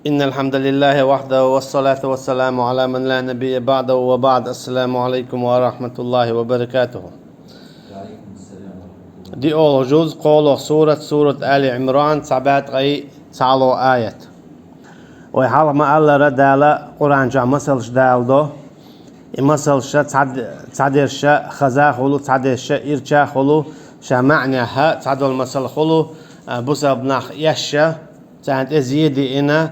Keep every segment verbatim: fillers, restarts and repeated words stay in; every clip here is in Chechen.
إن الحمد لله وحده والصلاة والسلام على من لا نبي بعده وبعد. السلام عليكم ورحمة الله وبركاته. ДиъолгӀа жуз, кхоалгӀа сурат, сурат Али Ӏимран, цхьа бӀаь ткъаь цхьалгӀа аят. Вай хьалха ма-аллара, Дала Къуръан чохь масалш даладо. И масалш цхьа, цхьадерш хаза хуьлу, цхьадерш ирча хуьлу, ша маьӀнехь цхьадолу масал хуьлу, а, бусалба нах эшша, царна тӀе зен диъна,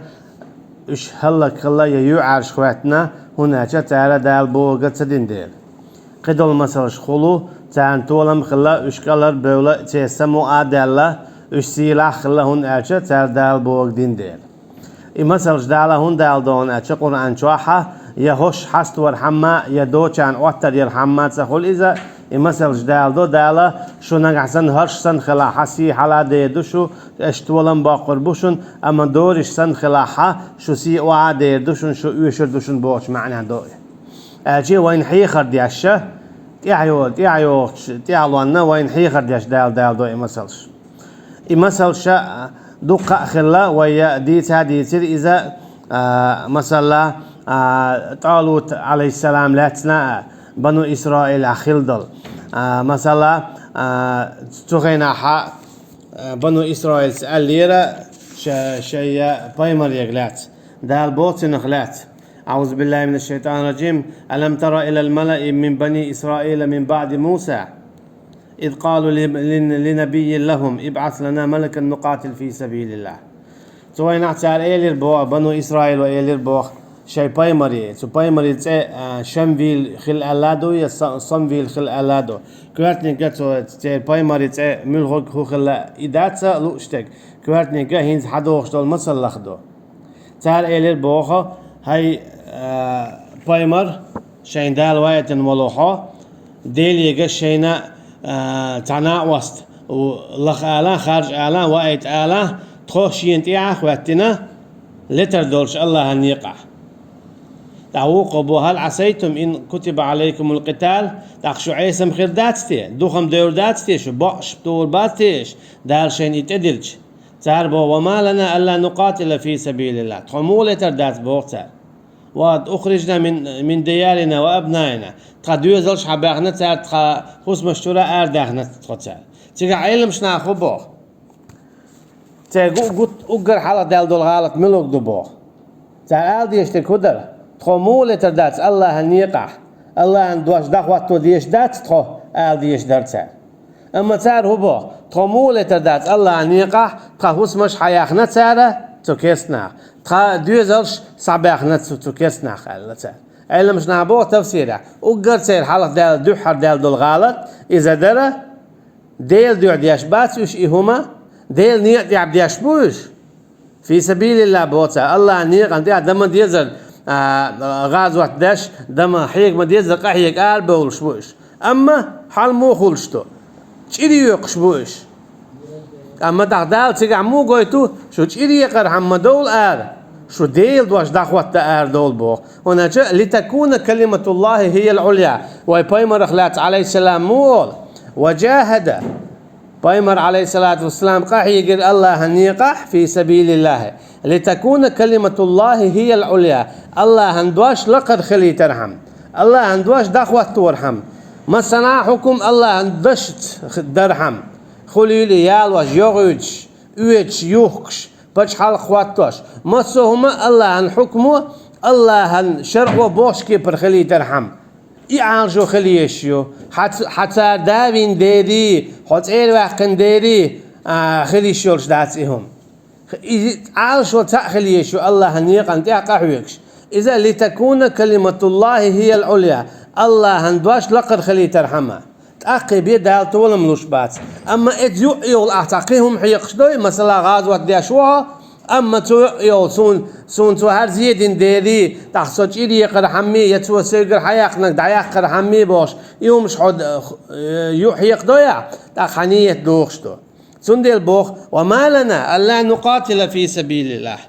уьш хӀаллакьхилла я юьхьӀаьржа хӀоьттина, хӀунда аьлча цара Дала бохург ца дина дела. Кхидолу масалш хуьлу, царна толам хилла, уьш кӀалхара бевлла, церан само а даьлла, уьш сийлахь а хилла, хӀунда аьлча цара Дала бохург дина дела. И масалш Дала хӀунда даладо аьлча Къуръан чохь, я хӀорш хьаставархьама, я дочарна Ӏоттар ярхьама ца хуьлу иза, и масалш даладо Дала, шу нагахь санна хӀорш санна хилахь, сий хьала дер ду шу, аша толам боккхур бу шуна, амма дориш санна хилахь, шу сий охьа а дер ду шуна, шу оьшур ду шуна бохучу маьӀнехь до и. Аьлча вайна хьехар деш, тӀаьхьа йо-, тӀаьхьа йогӀучу тӀаьхьалонна вайна хьехар деш Дала даладо и масалш. И масалш дуккха а хилла, вай дийца а дийцира иза, а, масала, а, ТӀалут, Ӏалайхиссалам, лаьцна а, Бану Исраилехь хилла долу. А, масала, а, цу хенахь, а, Бану Исраилс аьллера ша-, шайн пайхамарега лаьцна, Дала боху цунах лаьцна: أعوذ بالله من الشيطان الرجيم. ألم تر إلى الملأ من بني إسرائيل من بعد موسى إذ قالوا ل-، ل-، لنبي لهم ابعث لنا ملكا نقاتل في سبيل الله. Цу вайнахь цара элира боху, Бану Исраило элира боху шайн пайхамаре, цу пайхамаран цӀе, а, Шамвил хила аьлла ду, я Са-, Самвил хила аьлла ду. Коьртаниг а цу церан пайхамаран цӀе муьлхарг хӀун хилла и дац лууш дерг, коьртаниг а хӀинца хьадохуш долу масаллах ду. Цара элира боху: «ХӀай, а, пайхамар, шайна Дала ваийтина волу хьо, Делега шайна, а, цхьа накъост лаха ала, харжа ала, ваийта ала, тхо шена тӀаьхьа хӀоьттина летар долуш Аллахьан некъахь». ТӀаккха вукхо боху: «هل عسيتم إن كتب عليكم القتال». ТӀаккха шу Ӏесам хир дац те? Духам девр дац те шу? Бакъ шу тур бац те аш, Дала шайна и тӀедиллича? Цара боху: «وما لنا ألا نقاتل في سبيل الله». Тхо муха летар дац боху цара. «وقد أخرجنا من، من ديارنا وأبنائنا». Тхан доьзалш хьабаьхна цара, тхан хӀусамаш чура арадаьхна тхо цара. Цигахь Ӏеламнаха хӀун боху? Церан гу-, гу-, уггар хьалха даьлла долу гӀалат муьлхарг ду боху. Цара ала дезаш дерг хӀун дара? Тхо муха летар дац Аллахьан некъахь? Аллахьан дош дӀахӀотто дезаш дац тхо, ала дезаш дара цара. Амма цара хӀун боху? Тхо муха летар дац Аллахьан некъахь, тхан хӀусамаш хьаяьхна цара цу керстанах, тхан доьзалш схьабаьхна цу, цу керстанах, аьлла цара. Ӏеламнаха боху тафсирехь, уггар церан хьалха даьлла, дуьххьара даьлла долу гӀалат иза дара, Делан дуьхьа деш бац уьш и хӀума, Делан некъа тӀехь деш бу уьш. Фи сабилиллахь боху цара, Аллахьан некъан тӀехь дан ма дезара, а, гӀазот деш, дан ма, хьега ма дезара къахьега арабевлуш бу уьш. Амма хьал муха хуьлуш ду? ЧӀир йоькхуш бу уьш. Амма тӀаккха Дала цигахь муха гойту, шу чӀир екъархьама ма довла ара, шу Делан дош дӀахӀотта арадовла боху. ХӀунда аьлча: «لتكون كلمة الله هي العليا». Вай пайхамарах лаьцна, Ӏалайхиссалам, муха олу? «وجاهد». Пайхамар, Ӏалайхиссалату вассалам, къахьегира Аллахьан некъахь, «في سبيل الله، لتكون كلمة الله هي العليا». Аллахьан дош лакхара хилийтархьама, Аллахьан дош дӀахӀотторхьама, массанхьа а хьукум Аллахьан дашца дархьама, хуьлийла ялош, йогӀуьйтуш, оьцуш, юхкуш, пачхьалкх хӀоттош, массо а хӀума Аллахьан хьукмо, Аллахьан шарӀо бохучу кепара хилийтархьама, и Ӏалашо хила езаш ю. Хьан ц-, хьан цара да вина дерий, хьо цӀера ваьккхина дерий, а, хила йиш йолуш дац и хӀума. И Ӏалашо цхьаъ хила езаш ю Аллахьан некъан тӀехь къахьоьгуш. Иза: «لتكون كلمة الله هي العليا». Аллахьан дош лакхара хилийтархьама. ТӀаккха бен Дала толам луш бац. Амма эца юкъ йолу ахь цхьа кхин хӀума хьекхаш дой, масала, гӀазот деш ву хьо, амма цу юкъ йолу суна, суна цо хӀара зе дина дерий, тӀаккха со чӀир екъархьама, я цо соьгара хьаяьккхинарг дӀаяккхархьама бохуш, и хӀумаш хьо д-, э, юкъ хьекхадой ахь, тӀаккха хьан нийят дохуш ду. Цундела боху: «وما لنا ألا نقاتل في سبيل الله».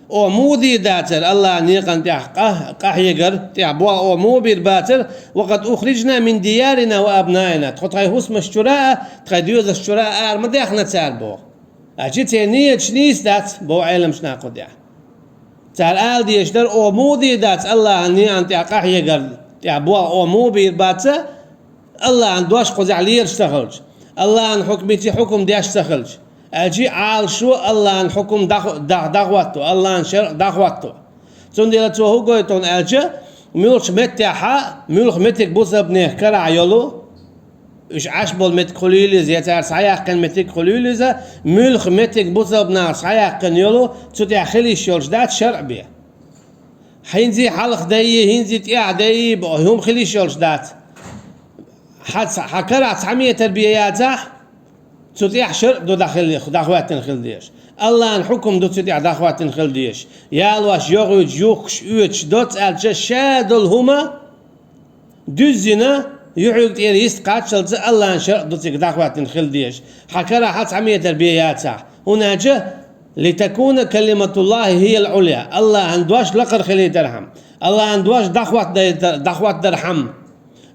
Оха муха дийр дацара Аллахьан некъан тӀехь къа-, къахьегар, тӀехь боху оха муха бийр бацара: «وقد أخرجنا من ديارنا وأبنائنا». Тхо тхайн хӀусамаш чура а, тхайн доьзалш чура а ара ма даьхна цара боху. Аьлча церан нийяташ нийса дац, боху Ӏеламнаха кху тӀехь. Цара ала дезаш дара, оха муха дийр бац Аллахьан некъан тӀехь къахьегар тӀехь боху, оха муха бийр бац, Аллахьан дош кхузахь лелаш ца хилча, Аллахьан хьукмаца хьукам деш ца хилча, аьлча Ӏалашо Аллахьан хьукам дӀахо-, дӀа-, дӀахӀотто, Аллахьан шарӀ дӀахӀотто. Цундела цо хӀун гойту хьуна аьлча, муьлхачу меттехь, муьлха меттиг бусалбанех карахь йолу, уьш Ӏаш болу меттиг хуьлийла иза, я цара схьаяьккхина меттиг хуьлийла иза, муьлха меттиг бусалба наха схьаяьккхина йолу, цу тӀехь хила йиш йолуш дац шарӀ бен. ХӀинца хьалха дайи, хӀинца тӀехь дайи боху хӀума хила йиш йолуш дац. Хьан ца-, хьан карахь цхьа метр бен яцахь, цу тӀехь шарӀ ду дӀахили-, дӀахӀоьттина хила дезаш. Аллахьан хьукам ду цу тӀехь дӀахӀоьттина хила дезаш. Ялош, йогӀуьйтуш, юхкуш, оьцуш доцца аьлча, ша долу хӀума дуьззина, юьхьиг тӀера йист кхаччалца Аллахьан шарӀ ду цига дӀахӀоьттина хила дезаш. Хьан карахь цхьа метр бен яцахь. ХӀунда аьлча, «Литакуна калиматуллахи хӀиял Ӏулия». Аллахьан дош лакхара хилийтархьама. Аллахьан дош дӀахӀоттадайтар-, дӀахӀоттадархьама.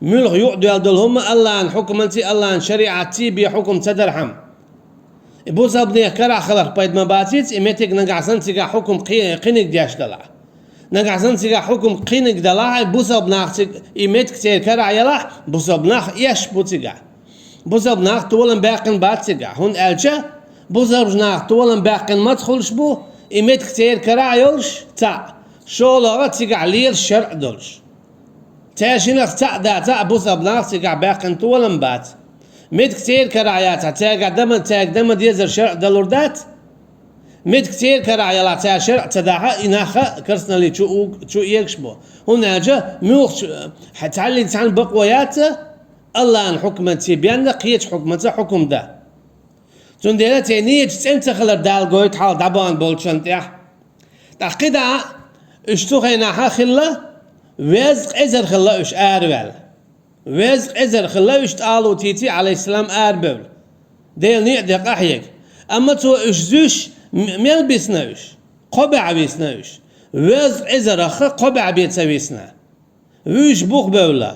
Муьлха юкъадоьлла долу хӀума Аллахьан хьукманций, Аллахьан шариӀатций бен хьукам ца дархьама. И бусалбанех карахь хиларх пайда ма бац иза, и меттиг нагахь санна цигахь хьукам кхи-, кхиниг деш далахь. Нагахь санна цигахь хьукам кхиниг далахь, и бусалба нах цига, и меттиг церан карахь ялахь, бусалба нах эшаш бу цигахь. Бусалба нах толам баьккхина бац цигахь, хӀунда аьлча бусалба нах толам баьккхина маца хуьлуш бу, и меттиг церан карахь йолуш цхьаъ, шолгӀа цигахь лелаш шарӀ долуш. Цаьршиннах цхьаъ дацахь, бусалба нах цигахь баьккхина толам бац. Меттиг церан карахь яцахь, цаьргахь дама-, цаьрга дама дезар шарӀ далур дац. Меттиг церан карахь ялахь, цара шарӀ ца дахь, и нах а керстаналли чу уг-, чу эгаш бу. ХӀунда аьлча муьлххачу, хьан цхьаллиг цхьаьна бакъо яц, Аллахьан хьукманций бен а, кхечу хьукманца хьукам дан. Цундела церан нийяташ цӀена ца хилар Дала гойту хьалха дӀабахана болчарна тӀехь. ТӀаккха кхидӀа а уьш цу хенахь а хилла, везткъа эзар хилла уьш араваьлла. Везткъа эзар хилла уьш ТӀалутиций, Ӏалайхиссалам, арабевлла. Делан некъа тӀе къахьега. Амма цо уьш зуьйш, м-, мел бисна уьш? Кхо бӀе висна уьш. Везткъа эзарах кхо бӀе бен ца висна. Вуьйш бух бевлла.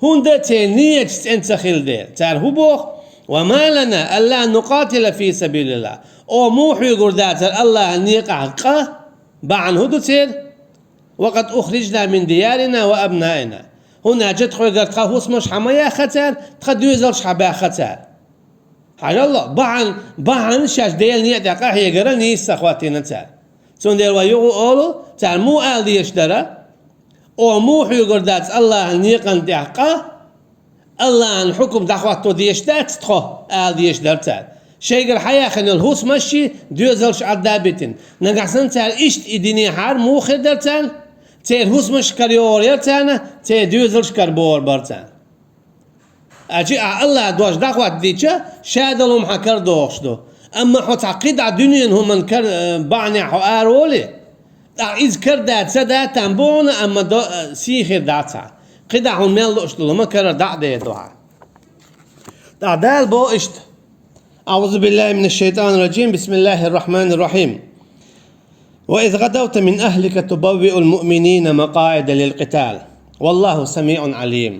ХӀунда церан нийяташ цӀена ца хилла дела. Цара хӀун боху? «Ва ма лана алла нукъатила фи сабилилла». Оха муха хьоьгур дацара Аллахьан некъахь къа бахьана хӀун ду церан? «Ва къад ухрижна мин диярина ва абнаина». ХӀунда аьлча тхоьгара тхан хӀусамаш хьан ма яьхна цара, тхан доьзалш хьан баьхна цара. Хьажал, бахьана, бахьана шаьш Делан некъа тӀе къахьегаран нийса ца хӀоттийна цара. Цундела вай юха а олу, цара муха ала дезаш дара? Оха муха хьоьгур дац Аллахьан некъан тӀехь къа, Аллахьан хьукам дӀахӀотто дезаш дац тхо, ала дезаш дара цара. Шайгара хьан яьхна йолу хӀусамаш а, доьзалш а Ӏадда а битина. Нагахь санна цара иштта и динехьара муха хир дара царна? Церан хӀусамашкара йогӀур яра царна, церан доьзалшкара богӀур бара царна. Аьлча ахь Аллахьан дош дӀахӀоттадича, ша долу хӀума хьан кара догӀуш ду. Амма хьо цхьа кхидӀа дуьненан хӀуманан кара, э, бахьанехь хьо араволий, тӀаккха иза кара дац, ца дац там бохуна, амма до-, э, сий хир дац хьан. КхидӀа хьуна мел лууш долу хӀума карара дӀа а дер ду хьан. ТӀаккха Дала боху иштта: «АӀузу биллахӀи минаш-шайтӀанир-ражим, бисмиллахӀир-рахьманир-рахьим. Ва из гӀадавта мин ахӀлика тубаввиъул муъминина макъаӀида лил-къитал. ВаллахӀу самиӀун Ӏалим».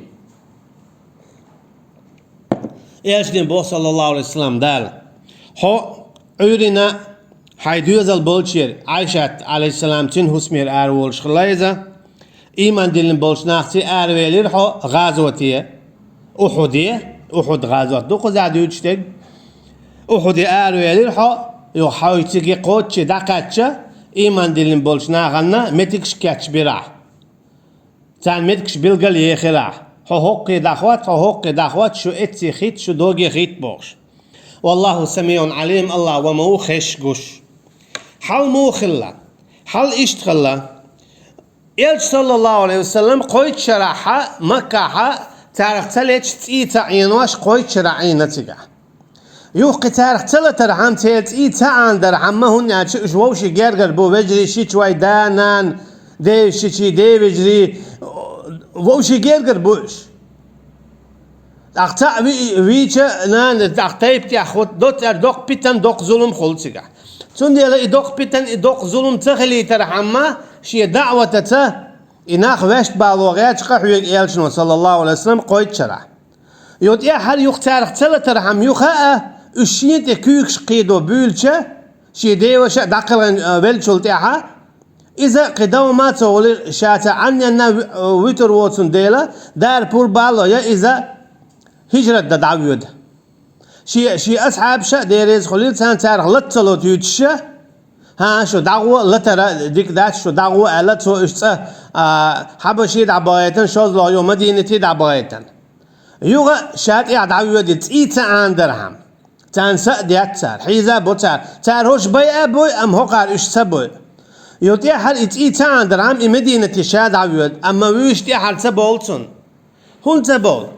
Элчане боху, саллаллахӀу ӀалайхӀи ва саллам, Дала: хьо Ӏуьйранна хьайн доьзал болчера, Ӏайшат, Ӏалайхиссалам, цуьнан хӀусамера араволуш хилла иза, ийман диллина болчу нахаца аравелира хьо гӀазоте, Ухьуде, Ухьуд гӀазот ду кхузахь дуьйцуш дерг, Ухьуде аравелира хьо, юха хьо цига кхоччуш дӀакхаьчча, ийман диллина болчу нахана меттигаш кечбира ахь. Царна меттигаш билгал ехира ахь. Хьо хӀоккхе дӀахӀотта, хьо хӀоккхе дӀахӀотта, шу эццехь хӀитта, шу догехь хӀитта бохуш. ВаллахӀу самиӀун Ӏалим, Аллах ва ма ву хезаш, гуш. Хьал муха хилла? Хьал иштта хилла. Элча, саллаллахӀу ӀалайхӀи ва саллам, кхойтта шарахь Маккахь царах ца леташ цӀий ца Ӏенош кхойтта шарахь Ӏийна цигахь. Юха кхин царах ца латархьама, церан цӀий ца Ӏанадархьама, хӀунда аьлча уьш вовшийн гергара бу, вежарий шича вай да, нана, девешичий, девежарий, вовшийн гергара бу уьш. ТӀаккха цхьаъ ви-, вийча нана, тӀаккха тайпа тӀехь хӀутту, доццара доккха питана, доккха зулам хуьлу цигахь. Цундела и доккха питана, и доккха зулам ца хилийтархьама, шен даӀватаца и нах ваьшта бало гӀерташ къахьоьгу элчано, саллаллахӀу ӀалайхӀи ва саллам, кхойтта шарахь. Йо, тӀаьххьара юха царах ца латархьама, юха а, уьш шена тӀе куьйгаш кхийдо буьйлча, шен деваша а дӀакхелхина, а, веллачул тӀаьхьа, Иза кхидавма ца волира, ша ца Ӏанненна ви-, вуьтур воцун дела, дара пурбало я иза хӀижрат дан дӀавоьда. Ши, ши асхьабша, Дела реза хуьлийла царна, царах лат ца ло туьйцуша, хӀа, шу дӀагӀо, латара дика дац, шу дӀагӀо аьлла, цо уьш цӀа, а, Хьабаши дӀабахийтина, шозлагӀа йо Мадинати дӀабахийтина. Юха ша тӀехь дӀавоьди цӀий ца Ӏанадархьама. Царна са а детта цара, хьийза а бо цара. Цара хӀорш байа а бой, амма хӀокхара уьш ца бой. Йо тӀехьара и цӀий ца Ӏанадархьама, и Мадинати ша дӀавоьду, амма вуьйш тӀехьара ца бовла цунна. ХӀунда ца бовла?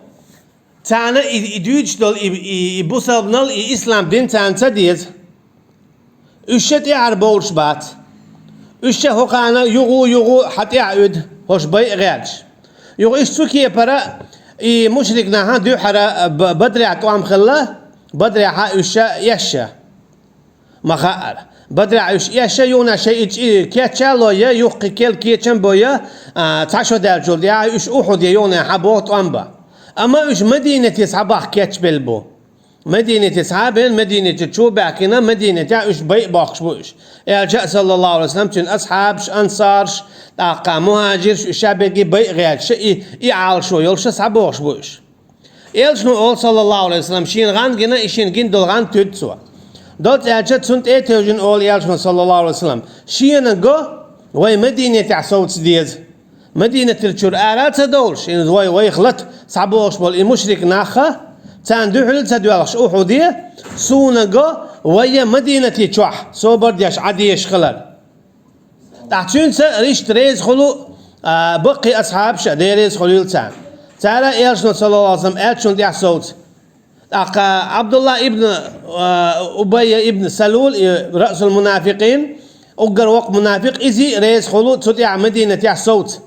Царна и, и дуьйцуш долу и, и, и бусалбанал, и ислам дин царна ца деза. Уьш ша тӀехьара бовлуш бац. Уьш ша хӀокхана югӀу-югӀу хьан тӀехь уьду, хӀорш байа гӀерташ. Юха иштта цу кепара и мушрик нахана дуьхьара Б-, Бадрехь тӀом хилла, Бадрехьа уьш ша эшша. Ма хаара. Бадрехь уьш эшша юхна шайн и чӀи кечъялой, юхкхи кел кечам бой, а, цхьа шо даьллачул тӀаьхьа уьш Ухьуде юхна хьан боху тӀом бан. Амма уьш Мадинате схьабахка кечбелла бу. Мадинате схьа а бен, Мадинате чу а баьхкина, Мадинатехь уьш байа бохкуш бу уьш. Элча а, саллаллаху алейхи ва саллям, цуьнан асхьабаш, ансарш, тӀаккха мухӀажирш, уьш ша берриге байа гӀерташ, и, и Ӏалашо йолуш схьабохуш бу уьш. Элчано олу, саллаллаху алейхи ва саллям, шена гӀан гина, и шена гина долу гӀан туьду цо. Доцца аьлча, цунна тӀе а тевжина олу Элчано, саллаллаху алейхи ва саллям, шена го, вай Мадинатехь совца деза. Мадинатера чуьра ара а ца довлуш, хӀинца вай, вайх лата схьабохуш болу и мушрик нахха, царна дуьхьал а ца доьлхуш Ухьуде, суна го, вай Мадинате чохь собар деш Ӏан дезаш хилар. ТӀаккха цуьнца иштта реза хуьлу, а, баккхий асхьабаш а, Дела реза хуьлийла царна. Цара Элчано, саллаллаху алейхи ва саллям, аьллачунна тӀехь совца. ТӀаккха Абдулла ибн, а, Убайя ибн Салул, и Раъсул мунафикъин, уггар воккха мунафикъ, иза а реза хуьлу цу тӀехь Мадинатехь совца.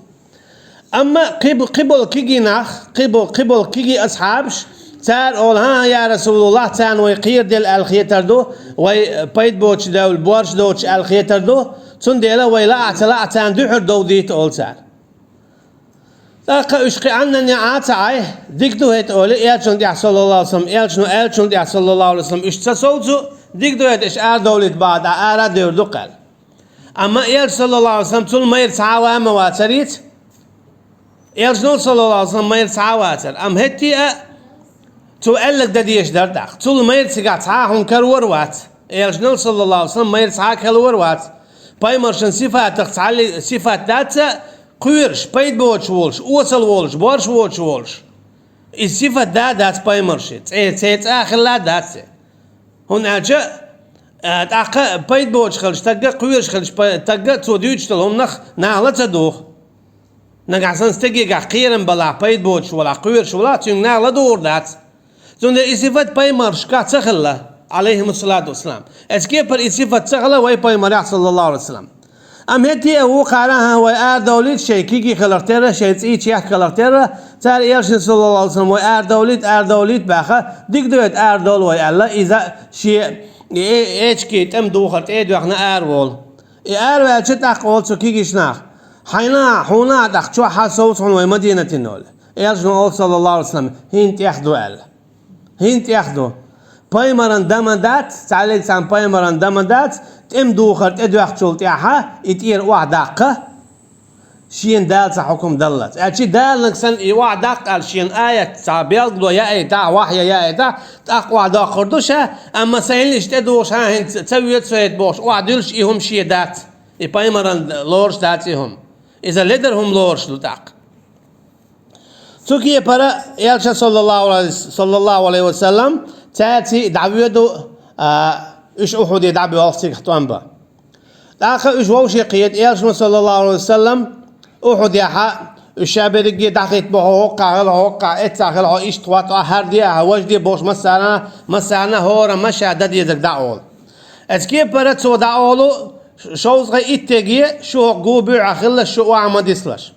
Амма кхиб-, кхиболу кегий нах, кхибо-, кхиболу кегий асхьабаш, цара олу: «ХӀан-хӀа, я Расулуллах, царна вай кхераделла аьлла хетар ду, вай пайда боцуш девлла борш доцуш аьлла хетар ду, цундела вай лаахь а ца лаахь а царна дуьхьал довдийта», — олу цара. ТӀаккха уьш кхин Ӏаннане Ӏа ца Ӏай, дика ду хӀета олий, Элчанна тӀехь, саллаллаху алейхи ва саллям, Элчано аьллачунна тӀехь, саллаллаху алейхи ва саллям, уьш ца совцу, дика ду хӀета, аша ара довлийта бахьа, тӀаккха ара а девр ду кхаьлла. Амма Элча, саллаллаху алейхи ва саллям, цул майра цхьа а ван ма вацарица. Элчано, саллаллаху алейхи ва саллям, майра цхьа а вацара. Амма хӀетте а цо аьлларг дан дезаш дара тӀаккха. Цул майра цигахь цхьа а хӀума карор вац. Элчанал, саллаллаху алейхи ва саллям, майра цхьа а кхелор вац. Пайхамаршан сифатах цхьалли сифат дац а, кхоьруш, пайда боцуш волуш, осал волуш, борш воцуш волуш. И сифат да а дац пайхамарши, цӀе, цӀе цӀа а хилла а дац. ХӀунда аьлча, а, тӀаккха пайда боцуш хилча тагга, кхоьруш хилча па-, тагга цо дуьйцуш долу хӀуманах наха ла ца духу. Нагахь санна стегегахь кхерам балахь, пайда боцуш валахь, кхоьруш валахь, цуьнга наха ладугӀур дац. Цундела и сифат пайхамаршкахь ца хилла, алейхимуссалату вассалам. Эцу кепара и сифат ца хилла вай пайхамарехь, саллаллаху алейхи ва саллям. Амма хӀетте а вукхара, хӀан, вай арадовлийта шайн кегий хиларх терра, шайн цӀий чехка хиларх терра, цара Элчане, саллаллаху алейхи ва саллям, вай арадовлийта, арадовлийта баьхна, дика ду хӀета, арадовла вай аьлла, иза шен э-, эчки тӀем духар тӀе а доьхна араволу. И араваьлча тӀаккха олу цу кегийчу наха: «Хьайна, хьуна а тӀаккха чохь а совца хьуна вай Мадинатина», — олу. Элчано олу, саллаллаху алейхи ва саллям: «ХӀинца тӀех ду», — аьлла. ХӀинца тӀех ду. Пайхамаран дан ма дац, цхьаьллиг цхьана пайхамаран дан ма дац, тӀем духар тӀедоьхначул тӀаьхьа и тӀера охьадаккха, шена Дала цхьа хьукум даллалц. Аьлча Дала нагахь санна и охьадаккха аьлла шена аят цхьа белгало яийтахь, вахья яийтахь, тӀаккха охьадоккхур ду ша, амма сайн лиш тӀедухуш, хӀан, хӀинца ца воьду со хӀета бохуш, охьадуьллуш и хӀума шен дац. И пайхамаран лоруш дац и хӀума. Иза ледара хӀума лоруш ду тӀаккха. Цу кепара Элча, саллаллаху алейхи, саллаллаху алейхи ва саллям, цаьрций дӀавоьду, а, уьш Ухьуде дӀабоьлху цигахь тӀом бан. ТӀаккха уьш вовшех кхета, Элчано, саллаллаху алейхи ва саллям, Ухьудехьа уьш ша берриге дӀахӀиттабо, хьо хӀоккхахь хила, хьо хӀоккхахь, эццахь хила, хьо иштта хӀотто, хӀара де ахьа, важа де бохуш массарна, массарна хӀорамма ша дан дезарг дӀаолу. Эцу кепара цо дӀаолу, шовзткъе иттеге шу хӀокху гу буьйхьа хилалаш, шу охьа ма дислаш.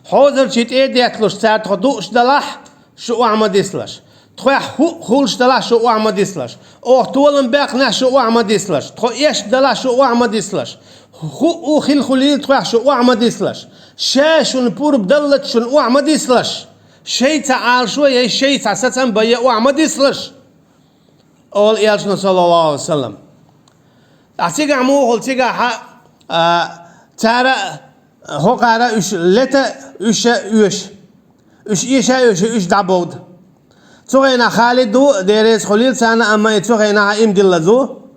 Хьозарчий тӀе а детталуш цара тхо дууш далахь, шу охьа ма дислаш. Тхоьх хӀуъа хуьлуш далахь, шу охьа ма дислаш. Оха толам баьккхинехь, шу охьа ма дислаш. Тхо эшна далахь, шу охьа ма дислаш. ХӀуъа хила хуьлийла тхоьх, шу охьа ма дислаш. Ша шуна пурба даллалц, шуна охьа ма дислаш. Шайца Ӏалашо яй, шайца сацам бай охьа ма дислаш. Олу Элчано, саллаллаху алейхи ва саллям. Ткъа цигахь муха хуьлу, цигахьа, а, Цара а, хӀокхара уьш лета, уьш а оьшу. Уьш эша а оьшу, уьш дӀабовда. Цу хенахь Халид ву, Дела реза хуьлийла царна, амма и цу хенахь а иман диллаза ву.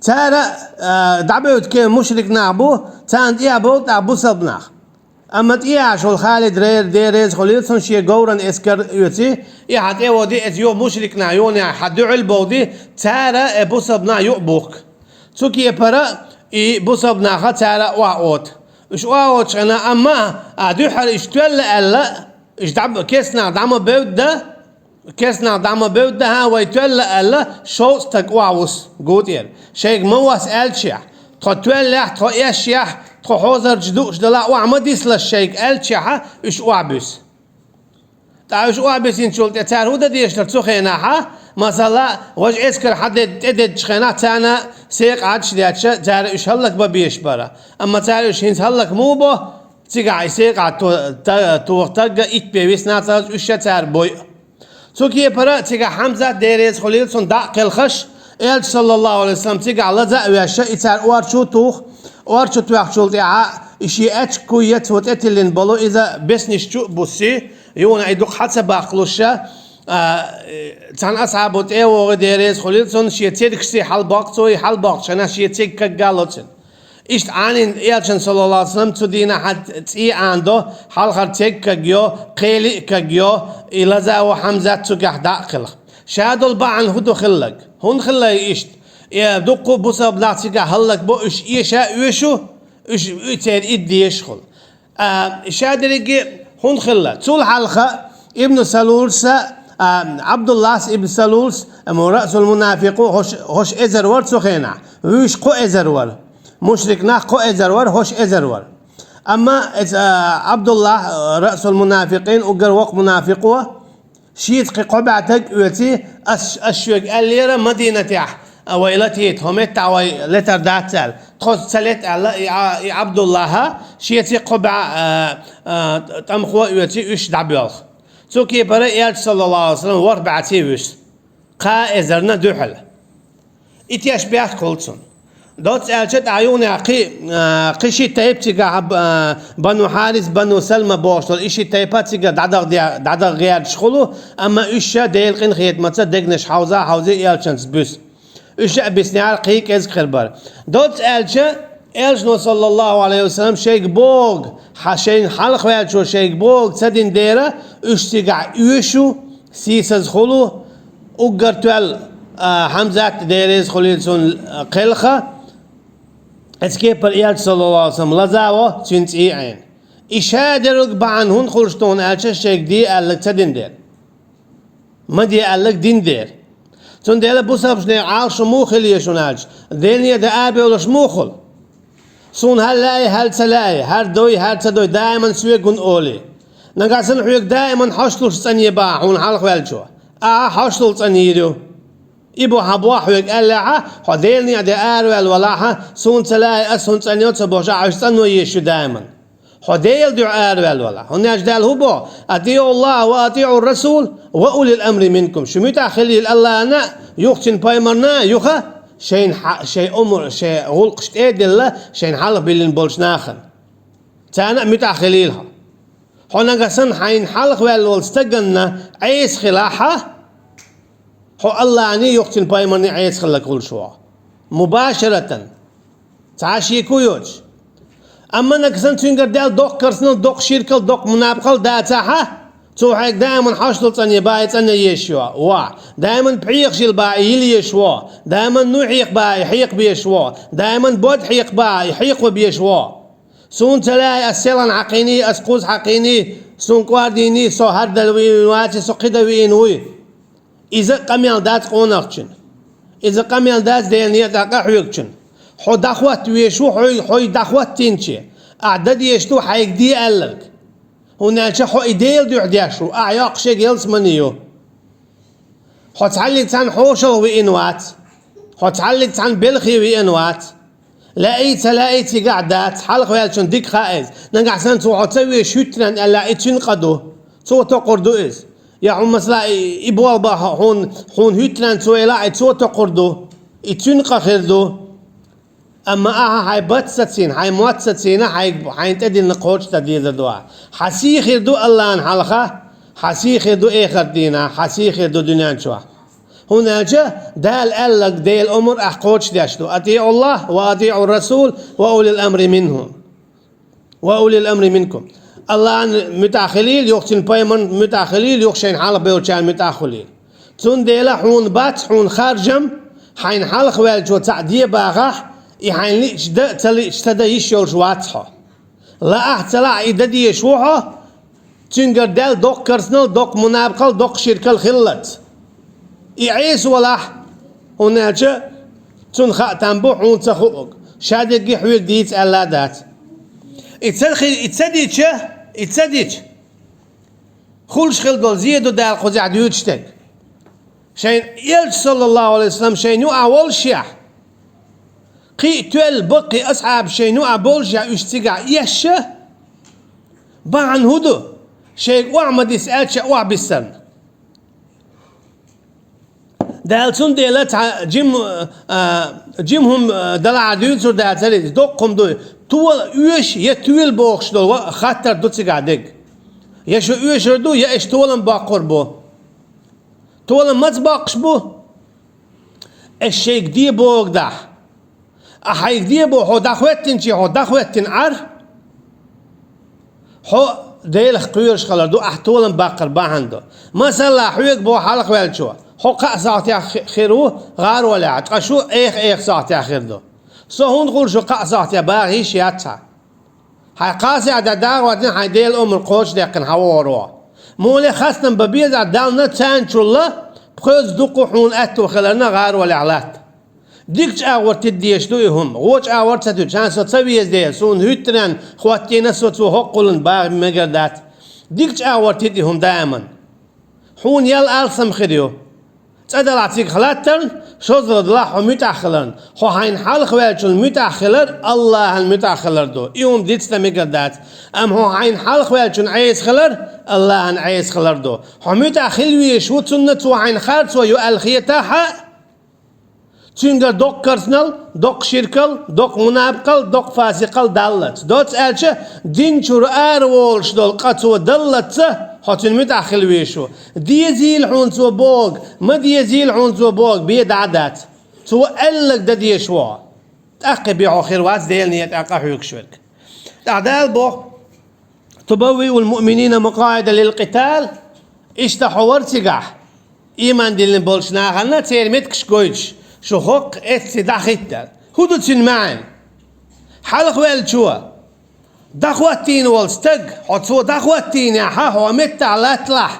Цара а, дӀабевдда кхин мушрик нах бу, царна тӀе а бовда тӀаккха бусалба нах. Амма тӀеяхьаш волу Халид рера, Дела реза хуьлийла цунна, шен говран эскар оьций, и хьан тӀе а води, эца юха мушрик нах юханехьа хьан дуьхьал а бовди, цара а, э, бусалба нах юкъа бухку. Цу кепара и бусалба наха цара а охьаоьцу. Уьш охьаоьцучу хенахь, амма а дуьххьара уьш тоьлла аьлла, уьш дӀа-, кестнах дӀа ма бевдда, кестнах дӀа ма бевдда, хьан вай тоьлла аьлла, шовзткъа стаг охьавуссу гу тӀера. Шайга ма восса аьллачехь, тхо тоьллехь, тхо эшъехь, тхо хьозарчу дууш делахь, охьа ма дислаш шайга аьллачехьа, уьш охьабуьссу. ТӀаккха уьш охьабисинчул тӀе цара хӀун дан дезаш дара цу хенахьа? Масала, важа эскар хьан де-, тӀедеддачу хенахь царна секъа Ӏадаш детташ, цара уьш хӀаллакбан безаш бара. Амма цара уьш хӀинца хӀаллак муха бо, цигахь и секъа то-, та-, тоха тагга итт бен висна ца хилча, уьш ша цара бойу. Цу кепара цигахь Хьамзат, Дела реза хуьлийла цунна, дӀа а кхелхаш, Элча, саллаллаху алейхи ва саллям, цигахь лаза а ваьшша, и цара орчу а туху, орчу тоьхначул тӀаьхьа и шен аьчка куй яц ву тӀетиллина болу, иза бесниш чу а буссий, юна и дукха хьа ца баккхалуш ша, а, э, цхьана асхьабо тӀе а вогӀий, Дела реза хуьлийла цунна, шен цергашций хьалабоккху цо, и хьалабоккхучу хенахь шен церг каггало цуьнан. Иштта Ӏанин Элчан, саллаллаху алейхи ва саллям, цу дийнахь хьан цӀий Ӏанадо, хьалхара церг кагйо, кхели а кагйо, и лаза а ву Хьамзат цуьгахь дӀа а кхелха. Ша долу бахьана хӀун ду хилларг? ХӀунда хилла иштта? Э, дуккха а бусалба нах цигахь хӀаллакбо, уьш эша а оьшу, уьш, уьш церан идда дезаш хуьлу. А, ша дерриге хӀунда хилла? Цул хьалха Ибн Салулса, а, Абдуллас ибн Салулс, а, му-, Расул Мунафикъу, хӀош, хӀош эзар вара цу хенахь. Вуьш кхо эзар вара. Мушрик нах кхо эзар вара, хӀош эзар вара. Амма эца, а, Абдуллах, а, Расул Мунафикъин, уггар воккха мунафикъо, шеца кхин кхо бӀе таг оьций, ас, ас шуьга аьллера Мадинатехь, а, вай латийта, хӀо меттахь вай летар дац аьлла. Тхо ца лета аьлла, и, а, и Абдуллаха, шеца кхо бӀе, а, а, тӀамхо оьций, уьш дӀабоьлху. Цу кепара Элча, саллаллаху алейхи ва саллям, ворхӀ бӀе ций вуьсу. Кхаа эзарна дуьхьал. И теш бехк хуьлу цунна. Доцца аьлча, тӀаьхьа юханехьа кхи-, а, кхин ши тайпа цигахь, а, Бану Хьарис, Бану Салма бохуш долу и ши тайпа цигара дӀадаха де-, дӀадаха гӀерташ хуьлу, амма уьш ша Делан къинхетамца дегнаш хьовза-хьовзий Элчанца буьсу. Уьш а биснехьара кхин кӀезиг хир бара. Доцца аьлча, Элчано, саллаллаху алейхи ва саллям, шайга боху, хьан шайна хьалхаваьллачо шайга боху ца дина дера, уьш цигахь оьшу, сийсаза хуьлу, уггар тоьлла, а, Хьамзат, Дела реза хуьлийла цунна, а, кхелха, эца кепара Элча, саллаллаху алейхи ва саллям, лаза а во, цуьнан цӀий а Ӏена. И ша дерриг бахьана хӀунда хуьлуш ду хьуна аьлча, шайга де аьлларг ца дина дера. Ма де аьлларг дина дера. Цундела бусалбачу нехан Ӏалашо муха хила еза шуна аьлча, Деле а де арабевллаш муха хуьлу? Суна хӀара лаьий, хӀара ца лаьий, хӀара дой, хӀара ца дой, даиман соьга хӀунда олий? Нагахь санна хьоьга даиман хьошталуш цӀанъе бахьа хьуна хьалхаваьллачо, ахьа хьошталуш цӀанйийр ю. И бу хьан бохь хьоьга аьллехьа, хьо Деле а де араваьлла валахьа, суна ца лаьий, ас хӀунда цӀанйо ца бохуш, ахьа уьш цӀанъян езаш ю даиман. Хьо Делан дуьхьа араваьлла валахь. ХӀунда аьлча Дала хӀун боху: «АтиӀуллахӀа ва атиӀур-расул ва улил амри минкум». Шу муьтӀахь хила йила Аллахьна, юха цуьнан пайхамарна, юха шайна хьа-, шайн умур, шайн гӀуллакхаш тӀе а делла, шайна хьалха биллина болчу нахана. Царна а муьтӀахь хилийла хьо. Хьо нагахь санна хьайна хьалхаваьлла волу стаганна Ӏеса хилахьа, хьо Аллахьний юха цуьнан пайхамарний Ӏеса хилларг хуьлуш ву. Мубашаратан. Цхьа а шеко йоцуш. Амма нагахь санна цуьнгара даьлла доккха керстанал, доккха ширкал, доккха мунапкъал дацахьа, цо хьайга даиман хьошталуш цӀанъе бахьа цӀанъян езаш ю. Ва. Даиман пхьегӀаш йила бахьа йила езаш ву. Даиман ну хьекха бахьа хьекха безаш ву. Даиман бод хьекха бахьа хьекха безаш ву. Суна ца лаьий, ас селхана хьакхийний, ас кхуза хьакхийний, суна кӀордийний, со хӀара дан вийна ваций, со кхин дан вийна вуй. Иза а къамел дац къонахчун. Иза къамел дац Делан некъа тӀехь къахьоьгучун. Хьо дӀахӀотта везаш ву, хьой, хьой дӀахӀоттийначе, ахьа дан дезаш ду хьайга де аьлларг. ХӀунда аьлча хьо и Делан дуьхьа деш ву, ахьа йоккхуш ялсамани ю. Хьо цхьаллиг цхьана хьошалгӀа веана вац. Хьо цхьаллиг цхьана белхе веана вац. Лаьий, ца лаьий цигахь дац, хьалхаваьллачунна дика хаьа иза. Нагахь санна цо хьо ца везаш хӀуьттаренна аьллехь, и цуьнан къа ду. Цо токхур ду иза. Я хьуна масала, и, и болх бан хьо-, хьуна, хьуна хӀуьттаренна цо елахь, и цо токхур ду. И цуьнан къа хир ду. Амма ахьа хьайн бац сацийна, хьайн мотт сацийна, хьайн, хьайна тӀедиллина кхочушдан дезар ду ахьа. Хьан сий хир ду Аллахьан хьалха, хьан сий хир ду эхарт дийнахь, хьан сий хир ду дуьнен чохь. ХӀунда аьлча Дала аьлларг, Делан омра ахь кхочушдеш ду: «أطيعوا الله وأطيعوا الرسول وأولي الأمر منهم». «وأولي الأمر منكم». Аллахьан муьтӀахь хилийла, юха цуьнан пайхамарна муьтӀахь хилийла, юха шайна хьалха бевллачарна муьтӀахь хилийла. Цундела хьуна бац, хьуна харжам, хьайна хьалха ваьллачо цхьаъ де бахахь, и хьайна лиъча дан а, ца лиъча ца дан йиш йолуш вац хьо. Лаахь а, ца лаахь а, и дан дезаш ву хьо, цуьнгара даьлла доккха керстанал, доккха мунапкъал, доккха ширкал хиллалц. И Ӏеса валахь, хӀунда аьлча цунна хаа там бу хьуна ца хуург, ша дерриге хьоьга дийца аьлла а дац. И ца хи-, и ца дича, и ца дича, хуьлуш хила долу зе ду Дала кхузахь дуьйцуш дерг. Шайн элча, саллаллаху алейхи ва саллам, шайна юкъахь волушехь, кхин а тоьлла баккхий асхьабаш шайна юкъахь болушехь, уьш цигахь эшча, бахьана хӀун ду? Шайга охьа ма дисса аьлча, охьабиссарна. Дала цундела цхьа жим-, а, жима хӀума, а, далахьара дуьйцур дацара иза, доккха хӀума ду. Тола оьшу я тоьла бохуш долу ва-, хаттар ду цигахь дерг. Я шу оьшур ду, я аша толам боккхур бу. Толам маца боккхуш бу? Аша шайга де бохург дахь. Ахь хьайга де боху, хьо дӀахӀоьттинчий, хьо дӀахӀоьттина Ӏар, хьо Делах кхоьруш хилар ду, ахь толам баккхар бахьана ду. Масала, хьоьга боху хьалхаваьллачо: «Хьо кхаа сохьтехь хи-, хир ву гӀаролехь, ткъа шу эха-эха сохьтехь хир ду». Со хӀунда хуьлу шу кхаа сохьтехь, баха йиш яц хьан? Хьайн кхаа сохьтехь дӀахӀоьттина, хьайн Делан омра кхочушдаьккхина хьан вогӀур ву? Муха ле хастам бан безахь, Далла царначул пхоьазза дукха хьуна аьтто хиларна гӀаролехь латта. Дикачу агӀор тида дезаш ду и хӀума. Вочу агӀор ца туьду, сан со ца веза дела, суна хӀуьттаренна хӀоттийна со цо хӀокхуллин баха мегар дац. Дикачу агӀор тида и хӀума даиман. Хьуна ял алсам хир ю. ЦӀа далахь цигахь латтарна, шозлагӀа далахь хьо муьтӀахь хиларна. Хьо хьайна хьалхаваьллачунна муьтӀахь хилар Аллахьан муьтӀахь хилар ду. И хӀума дицдан мегар дац. Амма хьо хьайна хьалхаваьллачунна Ӏеса хилар Аллахьан Ӏеса хилар ду. Хьо муьтӀахь хила везаш ву цунна, цо хьайна харцо ю аьлла хетахь а, цуьнгара доккха керстанал, доккха ширкал, доккха мунапкъал, доккха фасикъал даллалц. Доцца аьлча, дин чуьра араволуш долу къа цо даллалц, хьо цуьнан муьтӀахь хила везаш ву. Дезийла хьуна цо бохург, ма дезийла хьуна цо бохург бен дӀа а дац. Цо аьлларг дан дезаш ву хьо. ТӀаккха бен хьо хир вац Делан некъа тӀехь къахьоьгуш верг. ТӀаккха Дала боху: «تبوئ المؤمنين مقاعد للقتال». Иштта хьо вара цигахь, ийман диллина болчу нахана церан меттигаш гойтуш, шу хӀокху эццахь дӀахӀиттар. ХӀун ду цуьнан маьӀна? Хьалхаваьллачо, дӀахӀоттийна волу стаг, хьо цо дӀахӀоттийнехь, хьо меттахь латталахь,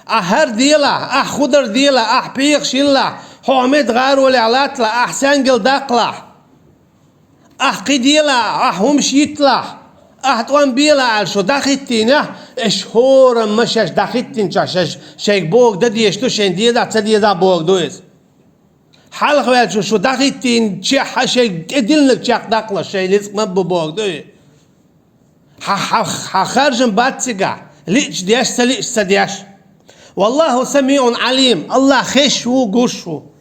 ахь хӀара делахь, ахь хӀун дар делахь, ахь пхьегӀаш хилалахь, хьо метта гӀаролехь латталахь, ахь саьнгал даккхалахь, ахь кхин делахь, ахь хӀумаш йитталахь, ахь тӀом белахь аьлла, шу дӀахӀиттийнехь, аша хӀораммо шаьш дӀахӀиттинчохь шаьш шайга бохург дан дезаш ду, шайна дезахь ца дезахь бохург ду иза. Хьалхаваьллачо шу дӀахӀиттийначохь шайга тӀедиллинарг чекхдаккхалаш, шайн рицкъ ма бу бохург ду иза. Хьан, хьан, хьан харжам бац цигахь, лиъча деш, ца лиъча ца деш. «والله سميع عليم», Аллах хезаш ву, гуш ву.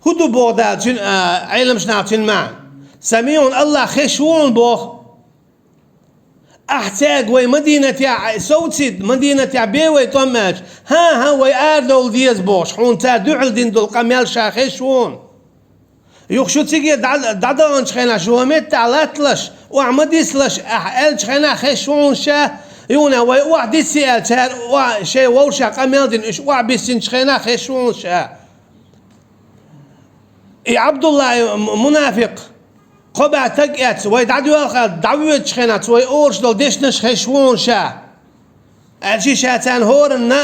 ХӀун ду боху Дала цуьнан, а, Ӏеламнаха цуьнан маьӀна? «سميع», Аллах хезаш ву хьуна боху. Ахь цаьрга вай Мадинатехь совцийта, Мадинатехь бен вай тӀом аьлча, хӀан-хӀа, вай арадовла деза бохуш, хьуна цара дуьхьал дина долу къамел ша хезаш ву хьуна. Юха шу цигара дӀа-, дӀадаханчу хенахь шу хӀокху меттехь латталаш, охьа ма дисалаш, ахь аьллачу хенахь хезаш ву хьуна ша, юха вай охьа диссе аьлла, цара охьа шайн вовшех къамел дина, уьш охьа биссинчу хенахь хезаш ву хьуна ша. И Ӏабдулла, м-, мунафикъ, кхо бӀе стаг эцна, вай дӀадоьлху аьлла, дӀавоьдучу хенахь цо вай олуш долу дешнаш хезаш ву хьуна ша. Аьлча ша царна хӀоранна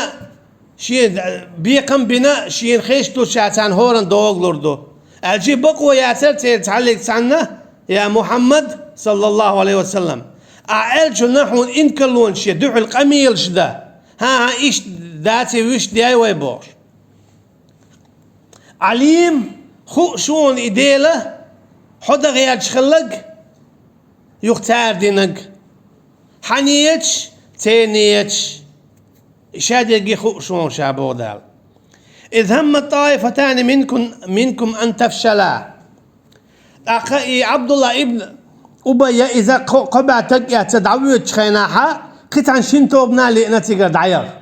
шен бекхам бина, шена хезаш долчу ша царна хӀоранна догӀу лур ду. Аьлча бакъо яцара церан цхьаллиг цхьанна: «Я Мухьаммад, саллаллаху алейхи ва саллам, ахь аьллачунна хьуна инкарлонаш е дуьхьал къамелаш дан. ХӀан-хӀа, иштта даций, вуьшта дей вай», – бохуш. Ӏалим, хууш ву хьуна и Дела, хьо дан гӀерташ хилларг, юха цара динарг. Хьан нияташ, церан нияташ. Ша дерриге хууш ву хьуна ша, боху Дала. «إذ همت طائفتان منكم، منكم أن تفشلا». ТӀаккха и Ӏабдулла ибн Убайя иза кхо-, кхо бӀаь таг эцна дӀавоьдучу хенахьа, кхин цхьана шина тобанна а лиъна цигара дӀаяха.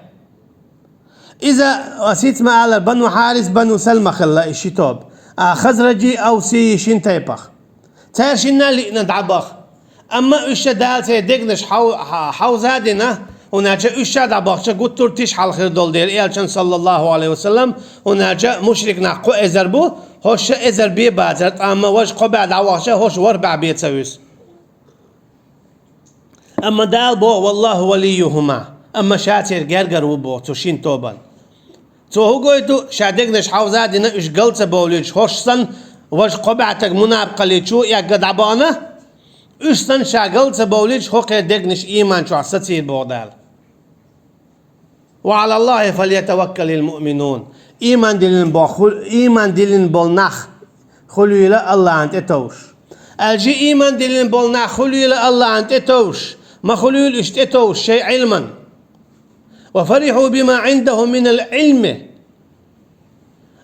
Иза, ас хӀинца ма аллара, Бану Хьарис, Бану Салма хилла и ши тоба. А Хазраджи, Авсийи шина тайпах. Цара шинна а лиъна дӀабаха. Амма уьш ша Дала церан дегнаш хьав-, хьа-, хьовза а дина, хӀунда аьлча уьш ша дӀабахча гуттар а тиша хьал хир долу дела, элчан, саллаллаху Ӏалайхи ва саллам, хӀунда аьлча мушрик нах кхо эзар бу, хӀорш ши эзар бен бацара, ткъа амма важа кхо бӀаь дӀавахча, хӀорш ворхӀ бӀаь бен ца вуьсу. Амма Дала боху: «Валлаху валийюхума», амма Ша церан гергара ву боху цу шина тобан. Цо хӀун гойту, ша дегнаш хьовза а дина, уьш гал ца бовлуьйтуш, хӀорш санна, важа кхо бӀаь таг мунапкъалличо эгга дӀабахана, уьш санна, ша гал ца бовлуьйтуш, хӀокхеран дегнаш ийман чохь сацийра боху Дала. «Ва Ӏалаллахи фальятаваккалил муъминун». Ийман диллина бо-, ху-, ийман диллина болу нах хуьлийла Аллахьан тӀе товш. Аьлча ийман диллина болу нах хуьлийла Аллахьан тӀе товш, ма хуьлийла уьш тӀе товш шайн Ӏилман. «Ва фарихьу бима Ӏиндаху минал Ӏилми».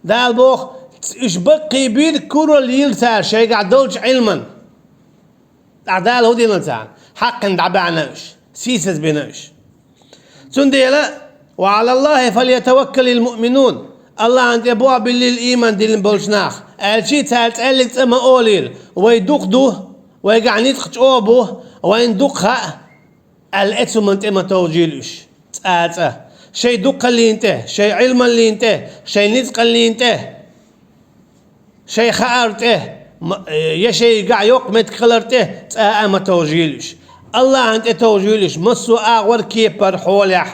Дала боху, уьш баккхий бира, куралла йира цара шайгахь долчу Ӏилман. ТӀаккха Дала хӀун дина царна? Хьаккхина дӀабаьхна уьш, сийсаз бина уьш. Цундела: «Ва Ӏалаллахи фальятаваккалил муъминун». Аллахьан тӀе бохь биллийла ийман диллина болчу нах. Аьлча цара цӀаьллиг цӀа ма олийла: «Вай дукха ду, вайгахь ницкъ чӀогӀа бу, вайна дукха хаьа», аьлла, эцу хӀуманна тӀе ма товжийла уьш, цкъа а цкъа. Шайн дукхаллина тӀе, шайн Ӏилмаллина тӀе, шайн ницкъаллина тӀе, шайн хаар тӀе, м-, я шайгахь йоккха меттиг хилар тӀе цкъа а ма товжийла уьш. Аллахьан тӀе товжийла уьш, массо а агӀор, кепара, хьолехь.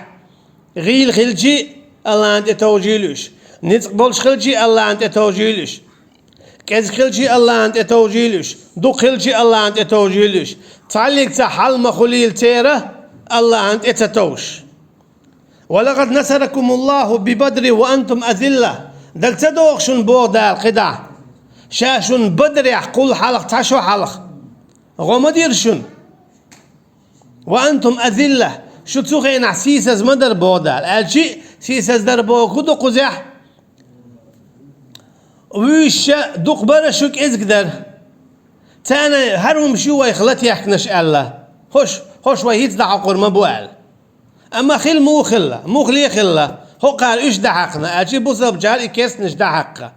ГӀийла хилчий, Аллахьан тӀе товжийла уьш. Ницкъ болуш хилчий, Аллахьан тӀе товжийла уьш. КӀезиг хилчий, Аллахьан тӀе товжийла уьш. Дукха хилчий, Аллахьан тӀе товжийла уьш. Цхьаллиг цхьа хьал ма хуьлийла церан, Аллахьан тӀе ца товш. «Ва лакъад насаракумуллаху би Бадрин ва антум азилла». Дага ца догӀу шуна, боху Дала кхидӀа, Ша шуна Бадрехь кхул хьалха, цхьа шо хьалха гӀо ма дира шуна. «Ва антум азилла», шу цу хенахь сийсаз ма дара, боху Дала. Аьлча а сийсаз дара боху хӀун ду кхузахь? Вуьйш ша дукха бара, шу кӀезиг дара. Царна хӀара хӀумаш ю вайх латехкинарш аьлла. ХӀорш, хӀорш вай хӀинца дӀахьокхур ма бу аьлла. Амма хила муха хилла, муххале а хилла, хӀокхара уьш дӀахьаькхна, аьлча бусалбачара и керстанаш дӀахьаькхна.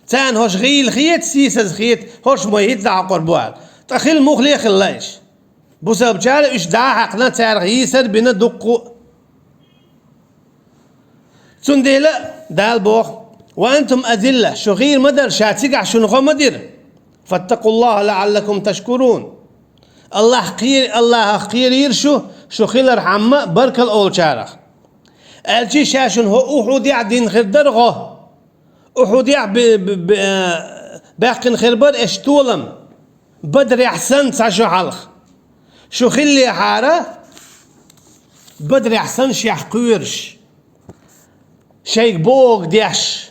Царна хӀорш гӀийла хета, сийсаз хета, хӀорш вай хӀинца дӀахьокхур бу аьлла. Ткъа хила муххале а хилла уьш. Бусалбачара уьш дӀа а хьаькхна, царах йийсар а бина дуккха а. Цундела Дала боху: «Ва антум азилла», шу гӀийла ма дара, Ша цигахь шуна гӀо ма дира. «Фаттакъуллаха лаӀаллакум ташкурун». Аллахь кхе-, Аллахьах кхерийра шу, шу хилархьама баркалла олучарах. Аьлча а Ша шуна хӀо Ухьудехь дина хир дара гӀо. Ухьудехь бе-, бе-, бе-, баьккхина хир бара аша толам, Бадрехь санна цхьа шо хьалха. Шу хиллехьара, Бадрехь санна шех кхоьруш, шайга бохург деш,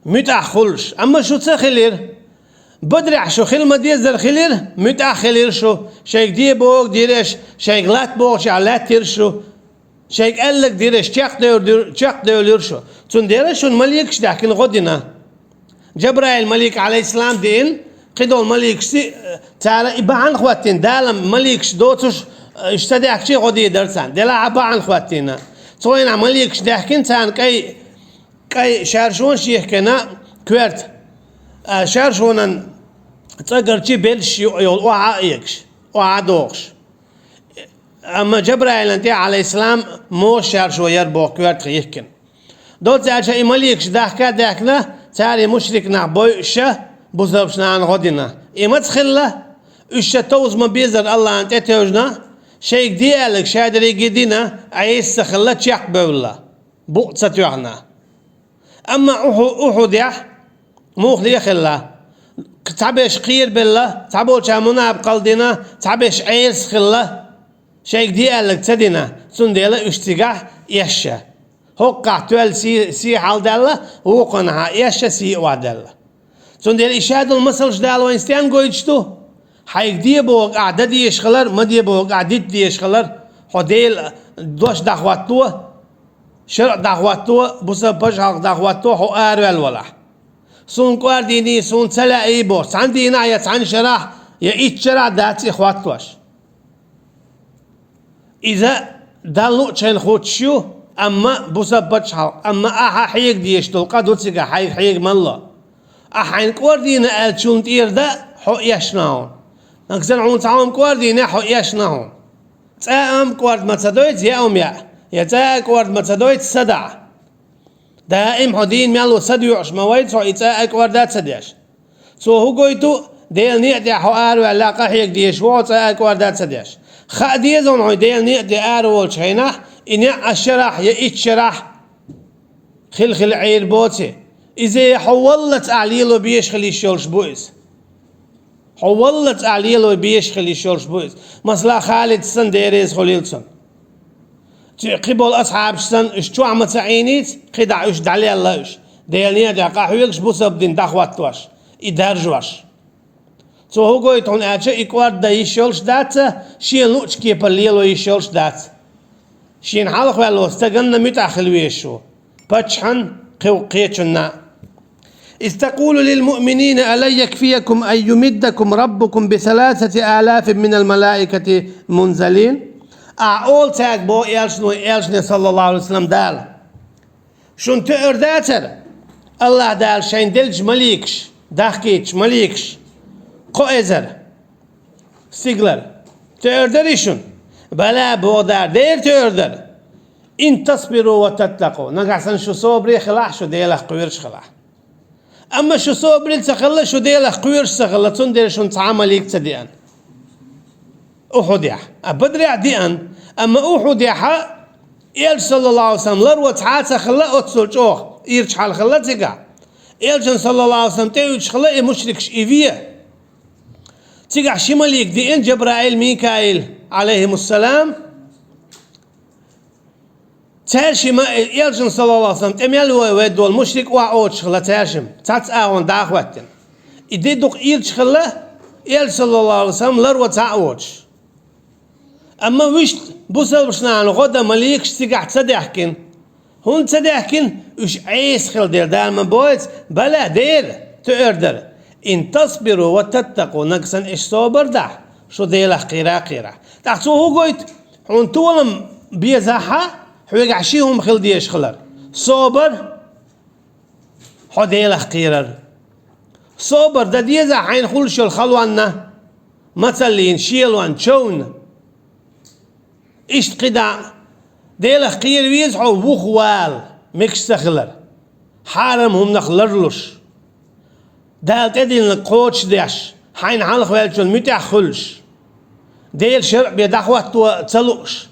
муьтӀахь хуьлуш. Амма шу ца хилира. Бадрехь шу хила ма-деззара хилира, муьтӀахь хилира шу, шайга де бохург дира аша, шайга латта бохучохь лаьттира шу. Шайга аьлларг дира аша, чекхдевлира, чекхдевлира шу. Цундела шуна маликаш даьхкина гӀо дина. Джабраил малик, Ӏалайхиссалам, деана, кхидолу маликашца, э, цара и бахьана хӀоттийна, Дала маликаш доцуш, э, уьш ца даьхкича гӀо дийр дара царна. Делахь а бахьана хӀоттийна. Цу хенахь маликаш даьхкина царна кӀай, кӀай шаршонаш йихкина коьрта. А шаршонан цӀагарчий белшаш ю-, йолу охьа а эгаш, охьа а дохуш. Амма Джабраилан тӀе, Ӏалайхиссалам, моша шаршо яра боху коьртах йихкина. Доцца аьлча и маликаш дахка а даьхкина, цара и мушрик нах бойуша бусалбачу нахана гӀо дина. И маца хилла? Уьш ша товза ма-беззара Аллахьан тӀе тевжина, шайга де аьлларг ша дерриге а дина, Ӏеса ца хилла, чекхбевлла, букъ ца тоьхна. Амма Уху-, Ухудехь муха ле а хилла, цхьаберш кхерабелла, цхьаболчара мунапкъалла дина, цхьаберш Ӏеса хилла, шайга де аьлларг ца дина, цундела уьш цигахь эшша. ХӀокхахь тоьлла сий, сий хьалдаьлла, вукхунахьа эшша сий охьадаьлла. Цундела и шадолу масалш Дала вайна стенна гойтуш ду? Хьайга де бохург ахь дан дезаш хилар, ма де бохург ахь дита дезаш хилар, хьо Делан дош дӀахӀотто, шарӀ дӀахӀотто, бусалба пачхьалкх дӀахӀотто хьо араваьлла валахь. Суна кӀордийний, суна ца лаьий бохуш, цхьана дийнахь я цхьана шарахь, я итт шарахь дац и хӀоттош. Иза Далла луъучу хенахь хуттуш ю, амма бусалба пачхьалкх, амма ахьа хьега дезаш долу къа ду цигахь, хьайга хьега ма ло. Ахьа хьайна кӀордийна аьллачунна тӀера дан хьо эшна хьуна. Нагахь санна хьуна цхьа хӀума кӀордийнехь, хьо эшна хьуна. ЦӀа а кӀорда ма ца дойту, яа хӀума яа, я цӀа а кӀорда ма ца дойту, са даа. Даим хьо дийна мел ву са доьӀуш ма вайца хьо и цӀа а кӀорда а ца деш. Цо хӀун гойту, Делан некъа тӀехь хьо араваьлла къахьега дезаш ву хьо цӀа а кӀорда а ца деш. Хаа деза хьуна хьо Делан некъа тӀе араволчу хенахь, и неӀ а шарахь я итт шарахь хила-хила Ӏийр боций. Иза хьо валлалц ахь лело безаш хила йиш йолуш бу иза. Хьо валлалц ахь лело безаш хила йиш йолуш бу иза. Масала, Халид санна, Дела реза хуьлийла цунна. Цуьнан кхиболу асхьабаш санна, уьш чохь ма ца Ӏийница, кхидӀа уьш дӀалелла уьш. Делан некъа тӀехь къахьоьгуш, бусалба дин дӀахӀоттош, и даржош. Цо хӀун гойту хьуна аьлча, и кӀорда дан йиш йолуш дац, шена луъучу кепара лело йиш йолуш дац. Шена хьалхаваьлла волу стаганна муьтӀахь хила везаш ву, паччахьан кхин кхечунна. إذ تقول للمؤمنين ألن يكفيكم أن يمدكم ربكم بثلاثة آلاف من الملائكة منزلين. Ахьа олу цаьрга, боху элчано, элчане, саллаллаху Ӏалайхи ва саллам, Дала: «Шуна тоьар дацара, АллахӀ Дала шайна деллачу маликаш, дахкийтачу маликаш, кхо эзар стигалара? Тоьар дарий шуна?» «Бала, боху Дала, дера тоьар дара. إن تصبروا وتتقوا. Нагахь санна шу собаре хилахь, шу Делах кхоьруш хилахь. Амма шу собаре ца хилла, шу Делах кхоьруш ца хилла, цундела шуна цхьа а малик ца деана». Ухьудехь. А Бадрехь деана, амма Ухьудехь элча, саллаллаху Ӏалайхи ва саллам, ларво цхьа а ца хилла, оццул чӀогӀа ирча хьал хилла цигахь. Элчан, саллаллаху Ӏалайхи ва саллам, тӀеуьйтуш хилла и мушрикаш и ве. Цигахь ши малик деана, Джабраил, Микаил, Ӏалайхимуссалам. Цаьршимма, элчан, саллаллаху Ӏалайхи ва саллам, тӀе мел вай, вай долу мушрик охьаоцуш хилла цаьршимма, цхьацца агӀонна дӀахӀоьттина. И де дукха ирча хилла, элча, саллаллаху Ӏалайхи ва саллам, ларво цхьаъ воцуш. Амма вуьшта бусалбаш нахана гӀо дан маликаш цигахь ца даьхкина. ХӀунда ца даьхкина? Уьш Ӏеса хилла дела, Дала ма боьду, бала, дера тоьар дара. إن تصبروا وتتقوا, нагахь санна аш собар дахь, шу Делах кхера а кхерахь. ТӀаккха цо хӀун гойту? Хьуна толам безахь, хьоьгахь ши хӀума хила дезаш хилар: собар, хьо Делах кхерар. Собар дан деза хьайна хуьлуш йолу халонна, мацаллина, шелонна, човна. Иштта кхидӀа, Делах кхера веза хьо вухавала, мегаш ца хилар, хьарам хӀуманах ларлуш, Дала тӀедиллинарг кхочушдеш, хьайна хьалхаваьллачунна муьтӀахь хуьлуш, Делан шарӀ бен дӀахӀотто ца лууш,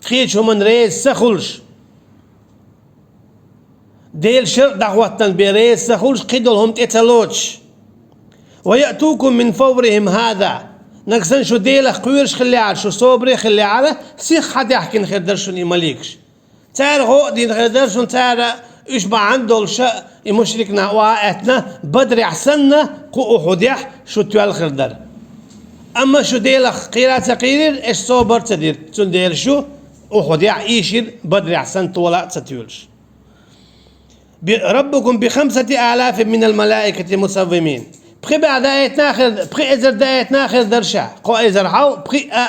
кхечу хӀуманна реза ца хуьлуш, Делан шарӀ дӀахӀоттан бен реза ца хуьлуш, кхидолу хӀума тӀе ца лоцуш. ويأتوكم من فورهم هذا. Нагахь санна шу Делах кхоьруш хиллехьара, шу собаре хиллехьара, сиха хьадаьхкина хир дара шуна и маликаш. Цара гӀо а дина хир дара шуна, цара уьш бахьана долуша и мушрик нах охьа а аьттина, Бадрехь санна, кху Ухьудехь шу тоьлла хир дара. Амма шу Делах кхера а ца кхийрира, аш собар а ца дира, цундела шу Ухьудехь ийшира, Бадрехь санна тола а ца тоьлуш. ربكم بخمسة آلاف من الملائكة مسومين. Пхи бӀе даийтина хир, пхи эзар даийтина хир дара ша, кхо эзар хьал, пхи а.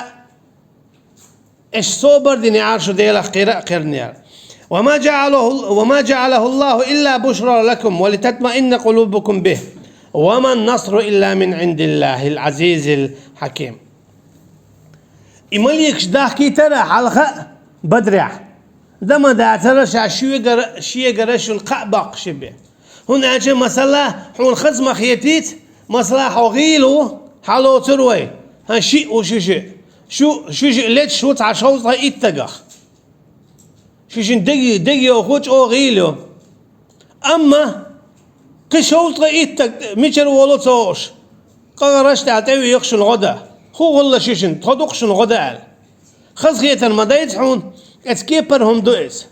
Аш собар динехьара шу Делах кхера а кхернера. وما جعله، وما جعله الله إلا بشرى لكم ولتطمئن قلوبكم به وما النصر إلا من عند الله العزيز الحكيم. И маликаш дахкийтара хьалха а Бадрехь. Дан ма дацара ша шуьгара, шегара шуна кхаъ боккхуш бен. ХӀунда аьлча, масала, хьуна хаза ма хетийца, масала, хьо гӀийла ву, хьалоцур вай. ХӀан, шиъ ву шу шиъ. Шу, шу шиъ леташ ву цхьа шовзткъа итт стагах. Шу шин деги, деги йоху чӀогӀа гӀийла ю. Амма кхин шовзткъа итт стаг мичара волу ца хууш, къагӀараш тӀехь тӀевеха шуна гӀо дан. ХӀун хӀулла шишина, тхо дукха шуна гӀо дан аьлла. Хазахетар ма дайца хьуна, эца кепара хӀума ду иза.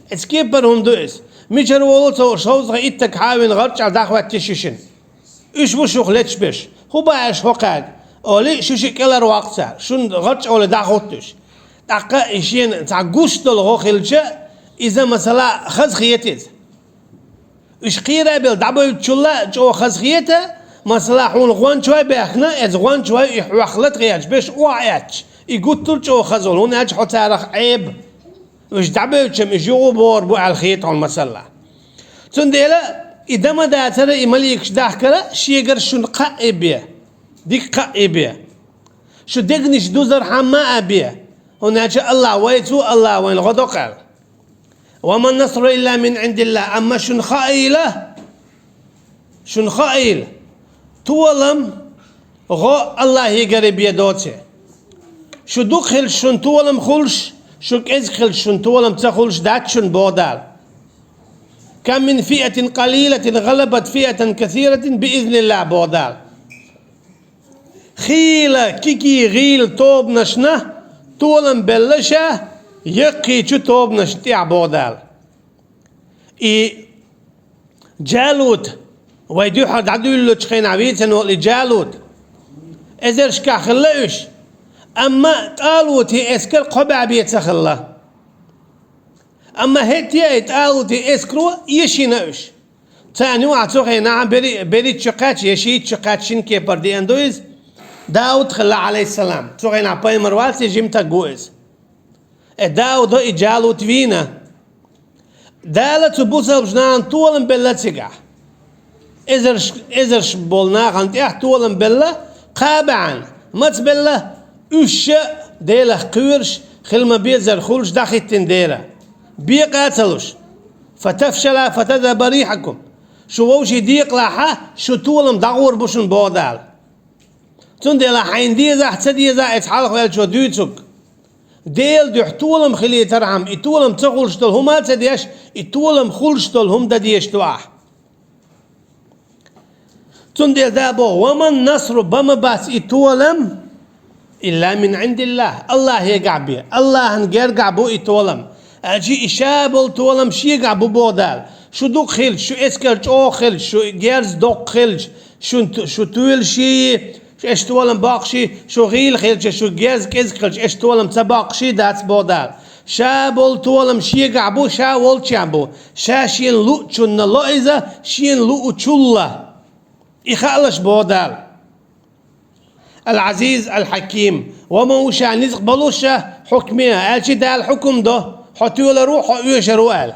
Эца кепара хӀума ду иза. Мичара волу ца хууш, шовзткъа итт стаг хьавина гӀарчӀа дӀахӀоьттича шишина. Уьш бу шух леташ берш. ХӀун бан аьлла хӀокхаьрга? Олий, шу шиъ кӀелхьарвоккху цара. Шуна гӀарчӀ олий дӀахӀутту уьш. ТӀаккха и шена цхьа гуш долу гӀо хилча, иза, масала, хазахета иза. Уьш кхера а белла дӀабевллачул а чӀогӀа хазахета, масала, хьуна гӀончой баьхкина, эцу гӀончой и хьох лата хеташ, беш охьа аьтташ, и гуттар а чӀогӀа хаза хул, хӀунда аьлча хьо царах Ӏеба. Уьш дӀабевллача-м уьш юха богӀур бу аьлла хета хьуна, масала. Цундела и дан ма дацара, и маликаш дахкара, шегара шуна кхаъ а бе, дика кхаъ а бе. Шу дегнаш дузархьама а бе, хӀунда аьлча АллахӀ вайца ву, АллахӀ вайна гӀо до-кх аьлла. «وما النصر إلا من عند الله», амма шуна хаийла, шуна хаийла, толам, гӀо АллахӀегара бе доций. Шу дукха хилча шуна толам хулаш, шу кӀезиг хилча шуна толам ца хулаш дац шуна, боху Дала. «كم من فئة قليلة غلبت فئة كثيرة بإذن الله», боху Дала. Хийла, кегий гӀийла тобанашна толам белла ша яккхийчу тобанашна тӀехь, боху Дала. И Джалут, вай дуьххьара дӀадуьйлалучу хенахь вийцина волу и Джалут, эзаршкахь хилла уьш, амма ТӀалутан эскар кхо бӀе бен ца хилла. Амма хӀетте а и ТӀалутан эскаро эшийна уьш. Царна юкъахь цу хенахь бери-, берхӀитта шо кхаьчна, я шийтта шо кхаьчна, шина кепара деана ду иза, Дауд хилла, Ӏалайхиссалам. Цу хенахь пайхамар вац, я жима стаг ву иза. Э, Дауда и Джалут вийна. Дала цу бусалбачу нахана толам белла цигахь. Эзарш, эзарш болу нахана тӀехь толам белла, кхаа бахьана. Маца белла? Уьш ша Делах кхоьруш, хила ма-беззара хуьлуш, дӀахӀиттина дера. Бекъа а ца луш. «فتفشلا وتذهب ريحكم». Шу вовшийн декъалахь, шу толам дӀагӀур бу шуна, боху Дала. Цундела хьайна дезахь а, ца дезахь а, эцу хьалхаваьллачо дуьйцург. Делан дуьхьа толам хилийтархьама, и толам ца хуьлуш долу хӀума а ца деш, и толам хуьлуш долу хӀума дан дезаш ду ахь. Цундела Дала боху: «وما النصر», бан ма бац и толам, «إلا من عند الله», АллахӀегахь бен, АллахӀан гергахь бу и толам. Аьлча и ша болу толам шегахь бу, боху Дала. Шу дукха хилча, шу эскар чӀогӀа хилча, шу герз доккха хилча, шун ту-, шу тоьлуш йий, шу аша толам боккхуш йий, шу гӀийла хилча, шу герз кӀезиг хилча, аша толам ца боккхуш йий дац, боху Дала. Ша болу толам шегахь бу, ша волчохь бу. Ша шена луучунна ло иза, шена луучул а. И хаалаш, боху Дала. Ал-Азиз, Ал-Хьаким. Ва ма ву ша низкъ болуш а, хьукме, аьлча Дала хьукум до, хьо тоьлур ву, хьо оьшур ву аьлла.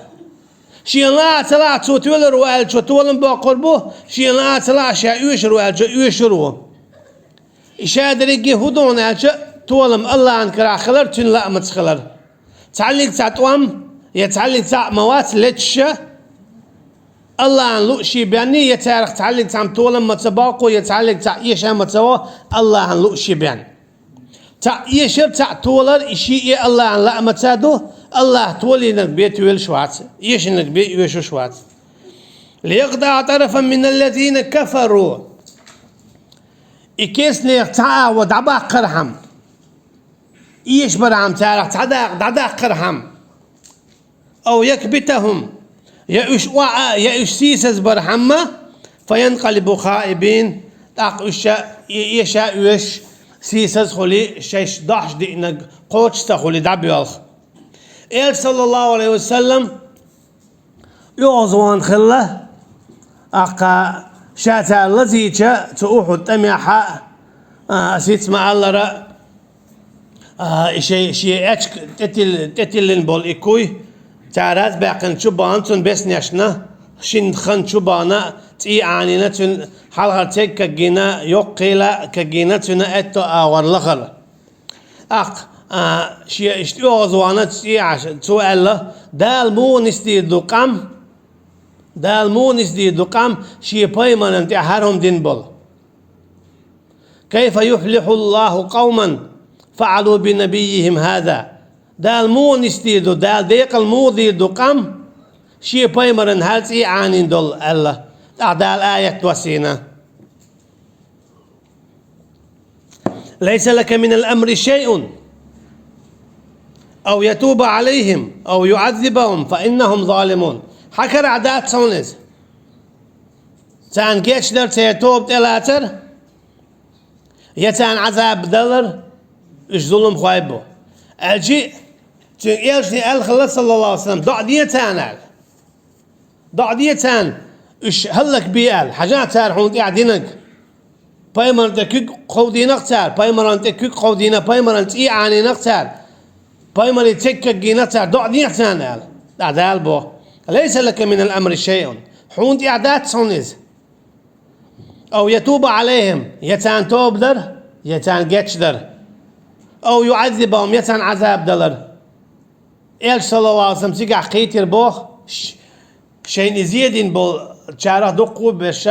Шена лаахь а, ца лаахь а, цо тоьлур ву аьллачо толам боккхур бу, шена лаахь а, ца лаахь а, ша оьшур ву аьллачо оьшур ву. И ша дерриге хӀун ду хьуна аьлча, толам АллахӀан карахь хилар, цуьнан лаамаца хилар. Цхьаьллиг цхьа тӀом, я цхьаьллиг цхьаъ ма вац леташ а, АллахӀан луъушший бен, я царах цхьаьллиг цхьамма толам ма ца боккху, я цхьаьллиг цхьаъ эша ма ца во, АллахӀан луъушший бен. Цхьаъ эшар, цхьаъ толар, и шиъ а АллахӀан лаамаца ду, АллахӀа толийнарг бен тоьлуш вац, эшийнарг бен оьшуш вац. «ليقطع طرفا من الذين كفروا». И кестнех цхьа агӀо дӀабаккхархьама, эшабархьама, царах цхьа дакъа дӀадаккхархьама. «أو يكبتهم», я уьш охьа а, я уьш сийсазбархьама, «فينقلبوا خائبين», тӀаккха уьш ша, э-, эша а оьшуш, сийсаз а хуьлий, шаьш дохьуш диънарг кхочуш ца хуьлий дӀабоьлху. Элча, саллаллаху Ӏалайхи ва саллам, оьгӀазвахана хилла, аккха ша цара лазийча, цу Ухьуд тӀамехь а, а, сица ма-аллара, а, и шай, шен эчка тӀетил-, тӀетиллина болу и куй, цара разбаьккхина чу бахана цунна беснешна, шина хан чу бахана, цӀий Ӏанийна, цуьнан хьалхара церг кагийна, йоккхийла а кагийна, цуьнан аьтто агӀор лахара. Аккха, а, шен иштта оьгӀазвахана цӀий Ӏаш, цо аьлла: «Дала муха нисдийр ду къам? Дала муха нисдийр ду къам, шен пайхамарна тӀехь хӀара хӀума дина болу? كيف يفلح الله قوما فعلوا بنبيهم هذا؟» Дала муха нисдийр ду, Дала декъала муха дийр ду къам, шен пайхамарна хӀара цӀий Ӏанийна долу аьлла? ТӀаккха Дала аят доссийна. «ليس لك من الأمر شيء أو يتوب عليهم أو يعذبهم فإنهم ظالمون». Хьан карахь дац хьуна иза. Царна гечдар, церан тоба тӀелацар, я царна Ӏазаб далар, уьш зуламхой бу. Аьлчи, цуьнан элчане аьлла хилла, саллаллаху Ӏалайхи ва саллам, доӀа де царна аьлла. ДоӀа де царна, уьш хӀаллакбе аьлла, хьажахьа цара хьуна тӀехь динарг. Пайхамарна тӀе куьг кховдийнарг цара, пайхамарна тӀе куьг кховдийна, пайхамаран цӀий Ӏанийнарг цара, пайхамарий цег кагийнарг цара, доӀа дехьа царна аьлла. ТӀаккха Дала боху: «Лайса лака минал амри шайъун». Хьуна тӀехь дац хьуна иза. «Ав ятуба Ӏалайхим», я царна тоба дар, я царна гечдар. «Ав юӀаззибахум», я царна Ӏазаб далар. Элча, саллаллаху Ӏалайхи ва саллам, цигахь кхийтира боху, ш-, шайна и зен дина болу чарах дуккха а берш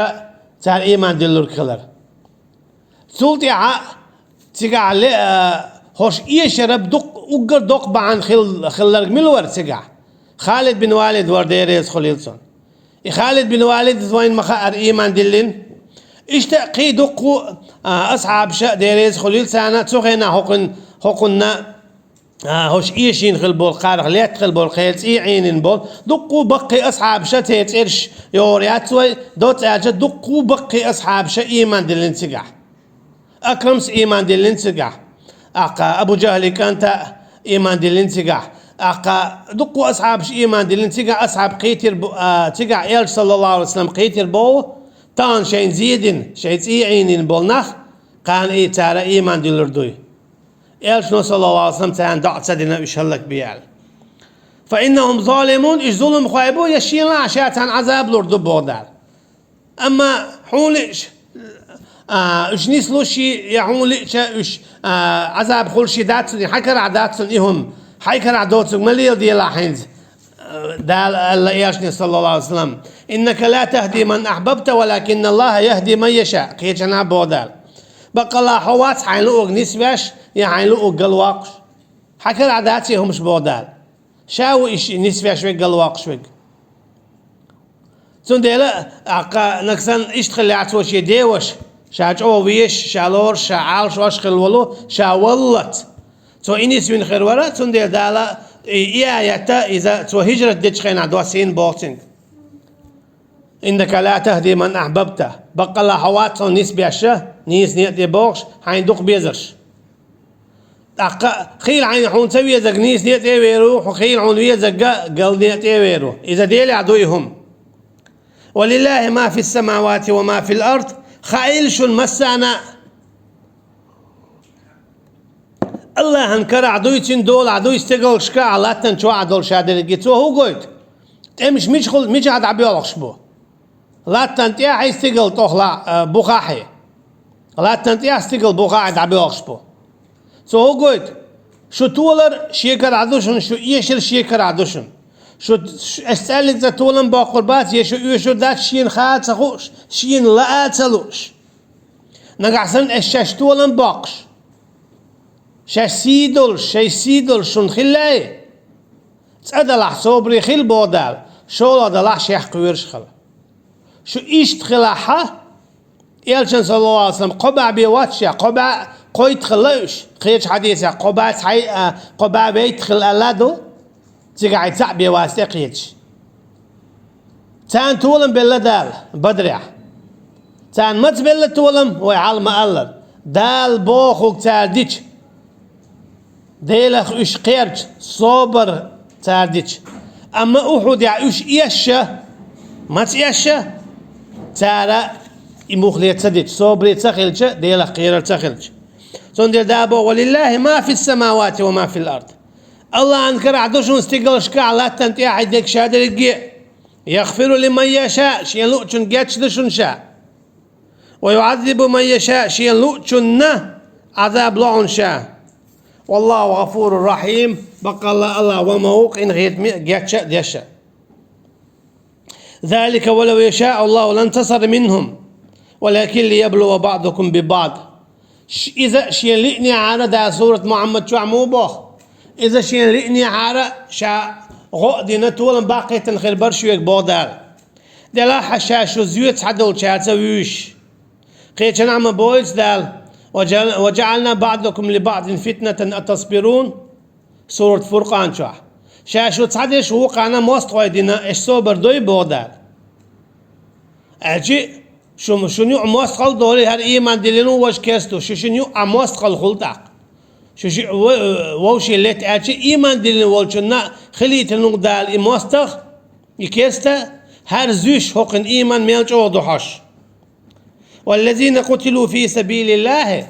цара ийман диллург хилар. Цул тӀаьхьа цигахь ле-, а, хӀорш эшаран дуккха, уггар доккха бахьана хил-, хилларг мила вара цигахь? Халид бин Валид вара, Дела реза хуьлийла цунна. И Халид бин Валид, иза вайна ма хаъара, ийман диллина. Иштта кхин дуккха а, а, асхьабаша, Дела реза хуьлийла царна, цу хенахь хӀокхунна, хӀокхунна, а, хӀорш эшийна хилла болу, кхарах летта хилла болу, кхеран цӀий Ӏийнийна болу, дуккха а баккхий асхьабаша, церан цӀераш йогӀур яц вай, доцца аьлча, дуккха а баккхий асхьабаша ийман диллина цигахь. Акрамс ийман диллина цигахь. ТӀаккха Абу Жахьлин кӀанта ийман диллина цигахь. ТӀаккха дуккха а асхьабаш ийман диллина цигахь, асхьаб кхийтира бу-, а, цигахь Элча, саллаллаху Ӏалайхи ва саллам, кхийтира боху, тахана шайна зен дина, шайн цӀий Ӏийнийна болу нах, кхана и цара ийман диллур дуй. Элчано, саллаллаху Ӏалайхи ва саллам, царна доӀа ца дина, уьш хӀаллакбе аьлла. «Фа иннахум залимун», уьш зуламхой бу, я шена лаахь ша царна Ӏазаб лур ду, боху Дала. Амма хьуна лиъча, а, уьш нислуш, я хьуна лиъча уьш, а, Ӏазаб хуьлуш дац цунна, хьайн карахь дац цунна и хӀума, хьайн карахь доцург ма леладелахь хӀинца. Дала аьлла Элчане, саллаллаху Ӏалайхи ва саллам: «Иннака ла тахди ман ахьбабта, валакинналлаха яхди ман яша». Кхечанхьа боху Дала: «Баккъалла хьо вац хьайн луург нисвеш, я хьайн луург галвоккхуш. Хьан карахь дац и хӀумаш», боху Дала. Ша ву и нисвеш верг, галвоккхуш верг. Цундела, тӀаккха нагахь санна иштта хиллехь, цо шен деваша, ша чӀогӀа везаш, ша лоруш, ша Ӏалашвеш хилла волу, ша валлалц, цо и нисвина хир вара, цундела Дала и, и аят, иза цо хӀижрат дечу хенахь доссийна, боху цуьнга. «Иннака ла тахди ман ахьбабта». Баккъалла хьо вац хьо нисбеш, нийса некъа тӀе бохуш, хьайна дукха безарш. ТӀаккха хийла хьайна хьуна ца везарг нийса некъа тӀе а вер ву, хьо хийла хьуна везарг гал некъа тӀе а вер ву. Иза Делехь ду и хӀума. «Ва лиллахи ма фис самавати ва ма фил ард». Хаийла шуна массарна а, Аллахьан карахь дуй, цуьнан долахь дуй стигалшкахь а, латтана чохь а долу ша дерриге. Цо хӀун гойту? ТӀемаш мичахула, мичахь дӀабоьлхуш бу? Латтана тӀехь а, стигала тӀехь а, а, бухахь а. Латтана тӀехь а, стигала бухахь а дӀабоьлхуш бу. Цо хӀун гойту? Шу толар шен карахь ду шуна, шу эшар шен карахь ду шуна. Шу, шу, ас цӀаьллица толам боккхур бац, я шу оьшур дац, шена хаа ца хууш, шена лаа ца лууш. Нагахь санна ас шаьш толам боккхуш, шаьш сий долуш, шайн сий долуш шуна хиллехь, цӀа далахь, собаре хила, боху Дала, шолгӀа далахь, шех кхоьруш хила. Шу иштта хилахь, Элчан, саллаллаху Ӏалайхи ва саллам, кхо бӀе бен вац ша, кхо бӀе кхойтта хилла уьш, кхечу хьадисехь, кхо бӀе цхьай-, а, кхо бӀе вейтта хилла аьлла а ду, цигахь и цхьаъ бен вац тӀекхеташ. Царна толам белла Дала Бадрехь. Царна маца белла толам, вай хьалха ма-аллара, Дала бохург цара дича, Делах уьш кхерча, собар цара дича. Амма Ухьудехь уьш эшша, маца эшша, цара и мухле ца дича, собаре ца хилча, Делах кхерар ца хилча. Цундела Дала боху: «Ва лиллахи ма фис самавати ва ма фил ард». Аллахьан карахь ду шуна стигалшкахь, латтана тӀехь а, дерг ша дерриге. «Яхфиру лиман яша», шена луучунна гечду шуна ша. «Ва юӀаззибу ман яша», шена луучунна Ӏазаб ло хьуна ша. «Валлаху гӀафурур рахьим», баккъалла Аллах ва ма ву къинхетаме а, геча а деш а. «Залика ва лав яшаъу Аллаху лантасара минхум, валакин лияблува баъдакум би баъд». Ш-, иза шена лиънехьара, Дала сурат Мухьаммад чохь муха боху? Иза шена лиънехьара ша гӀо а дина, толам баккхийтина хир бара шуьга, боху Дала. Делахь а ша шу зоьца схьадолчаьрца вуьйш. Кхечанхьа ма боху Дала: «Ва жа-, ва жаӀална баъдакум ли баъдин фитнатан атасбирун», сурат Фуркъан чохь. Ша шу цхьадерш вукхарна мостагӀой дина, аш собар дой, боху Дала. Аьлчи, шу, шуна юкъа мостагӀалла долий, хӀара ийман диллина ву, важа керста ву, шу шуна юкъа мостагӀалла хуьлу тӀаккха. Шу ши-, ва-, вовшийн летта аьлчи, ийман диллина волчунна хилийтина ву Дала и мостагӀа, и керста, хӀара зуьйш хӀокхуьнан ийман мел чӀогӀа ду хьожуш. والذين قتلوا في سبيل الله.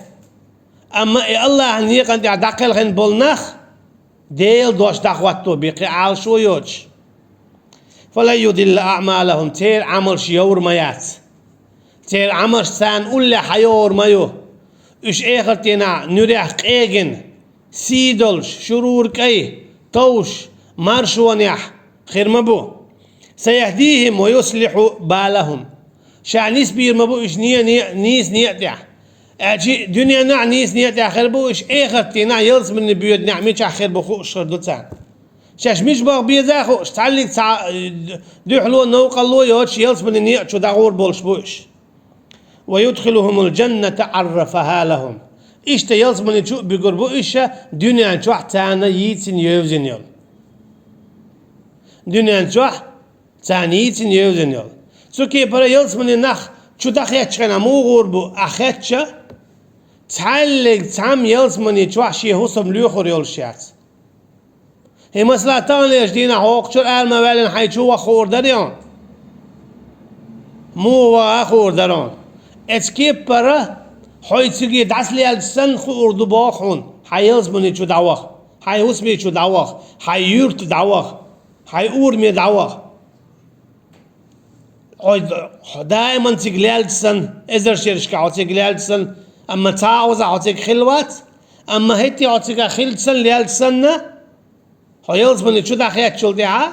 Амма и АллахӀан некъан тӀехь дӀакхелхина болу нах, Делан дош дӀахӀотто бен кхин Ӏалашо йоцуш. فلن يضل أعمالهم, церан Ӏамалш йовр ма яц. Церан Ӏамалш царна уллехь хьайогӀур ма ю. Уьш эхартан дийнахь нуьрех къегина, сий долуш, шурура кӀай, товш, маршонехь хир ма бу. سيهديهم ويصلح بالهم. Ша нисбийр ма бу уьш нене а, нийса некъа тӀехь. Аьлча дуьненахь нийса некъа тӀехь хир бу уьш, эхартан дийнахь ялсаманин боьдинехь мичахь хир бу хууш хир ду царна. Шаьш мича баха беза а хууш, цхьаьллиг цхьа, э, дуьхьало, новкъарло йоцуш ялсаманин некъа чу дӀагӀур болуш бу уьш. ويدخلهم الجنة عرفها لهم. Иштта ялсамани чу а буьгур бу уьш, дуьнен чохь царна йийцина, евзина йолу. Дуьнен чохь царна йийцина, евзина йолу. Цу кепара ялсамани нах чу дӀахецча хенахь муха гӀур бу, ахь хецча, цхьаьллиг цхьамма ялсамани чохь шен хӀусам лоьхур йолуш яц. ХӀинца масала, таханлерчу дийнахь хӀокху чуьра ала ма ваьллина хьайн чу ваха хуур дара хьуна? Муха ваха хуур дара хьуна? Эцу кепара хьо цига дӀасалелча санна хуур ду боху хьуна, хьайн ялсамани чу дӀаваха, хьайн хӀусаме чу дӀаваха, хьайн юьрта дӀаваха, хьайн ураме дӀаваха. Хьо, хьо даиман цига лелча санна, эзар шерашкахь хьо цига лелча санна, амма цхьа а хьо цига хилла вац, амма хӀетте хьо цига хилча санна лелча санна, хьо ялсамани чу дӀахецначул тӀаьхьа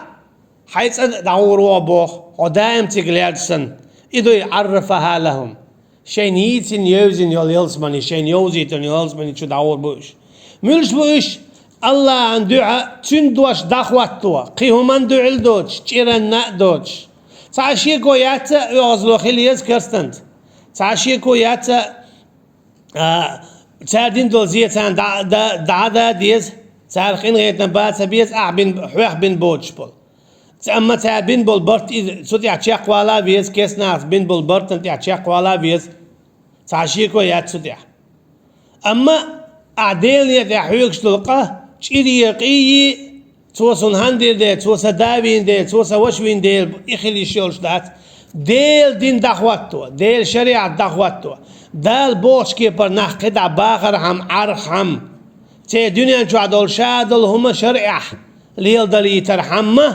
хьайн цӀа дӀагӀур ву хьо боху, хьо даим цига лелча санна. И ду и عرفها لهم. Шайна йийцина, евзина йолу ялсамани, шайна йовзийтина йолу ялсамани чу дӀагӀур бу уьш. Муьлш бу уьш? АллахӀан дуьхьа цуьнан дош дӀахӀотто, кхин хӀуманна дуьхьал доцуш, чӀиранна а доцуш. Цхьа а шеко яц а, оьгӀазло хила еза керстанца. Цхьа а шеко яц а, а, цара дина долу зе царна дӀа-, дӀа-, дӀа а дан деза, цара къинхетам бан ца беза, ахь бина, хьоьх бина боцуш болу. Ца-, амма цара бина болу барт иза цу тӀехь чекхвала а веза, керстанаша бина болу бартана тӀехь чекхвала а веза. Цхьа а шеко яц цу тӀехь. Амма ахь Делан некъа тӀехь хьоьгуш долу къа, чӀире къиййий, цо суна хӀун дира дела, цо сан да вийна дела, цо сан ваша вийна дела, и хила йиш йолуш дац. Делан дин дӀахӀотто, Делан шариӀат дӀахӀотто, Дала бохучу кепара нах кхидӀа бахархьама, Ӏархьама, церан дуьнен чохь долу ша долу хӀума шарӀехь леладалийтархьама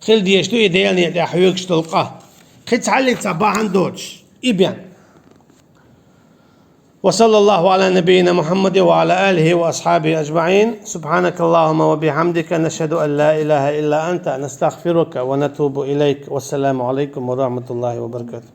хила дезаш ду и Делан некъа тӀехь хьоьгуш долу къа. Кхин цхьаьллиг цхьа бахьана доцуш, и бен. وصلى الله على نبينا محمد وعلى آله وأصحابه أجمعين. سبحانك اللهم وبحمدك، نشهد أن لا إله إلا أنت، نستغفرك ونتوب إليك. والسلام عليكم ورحمة الله وبركاته.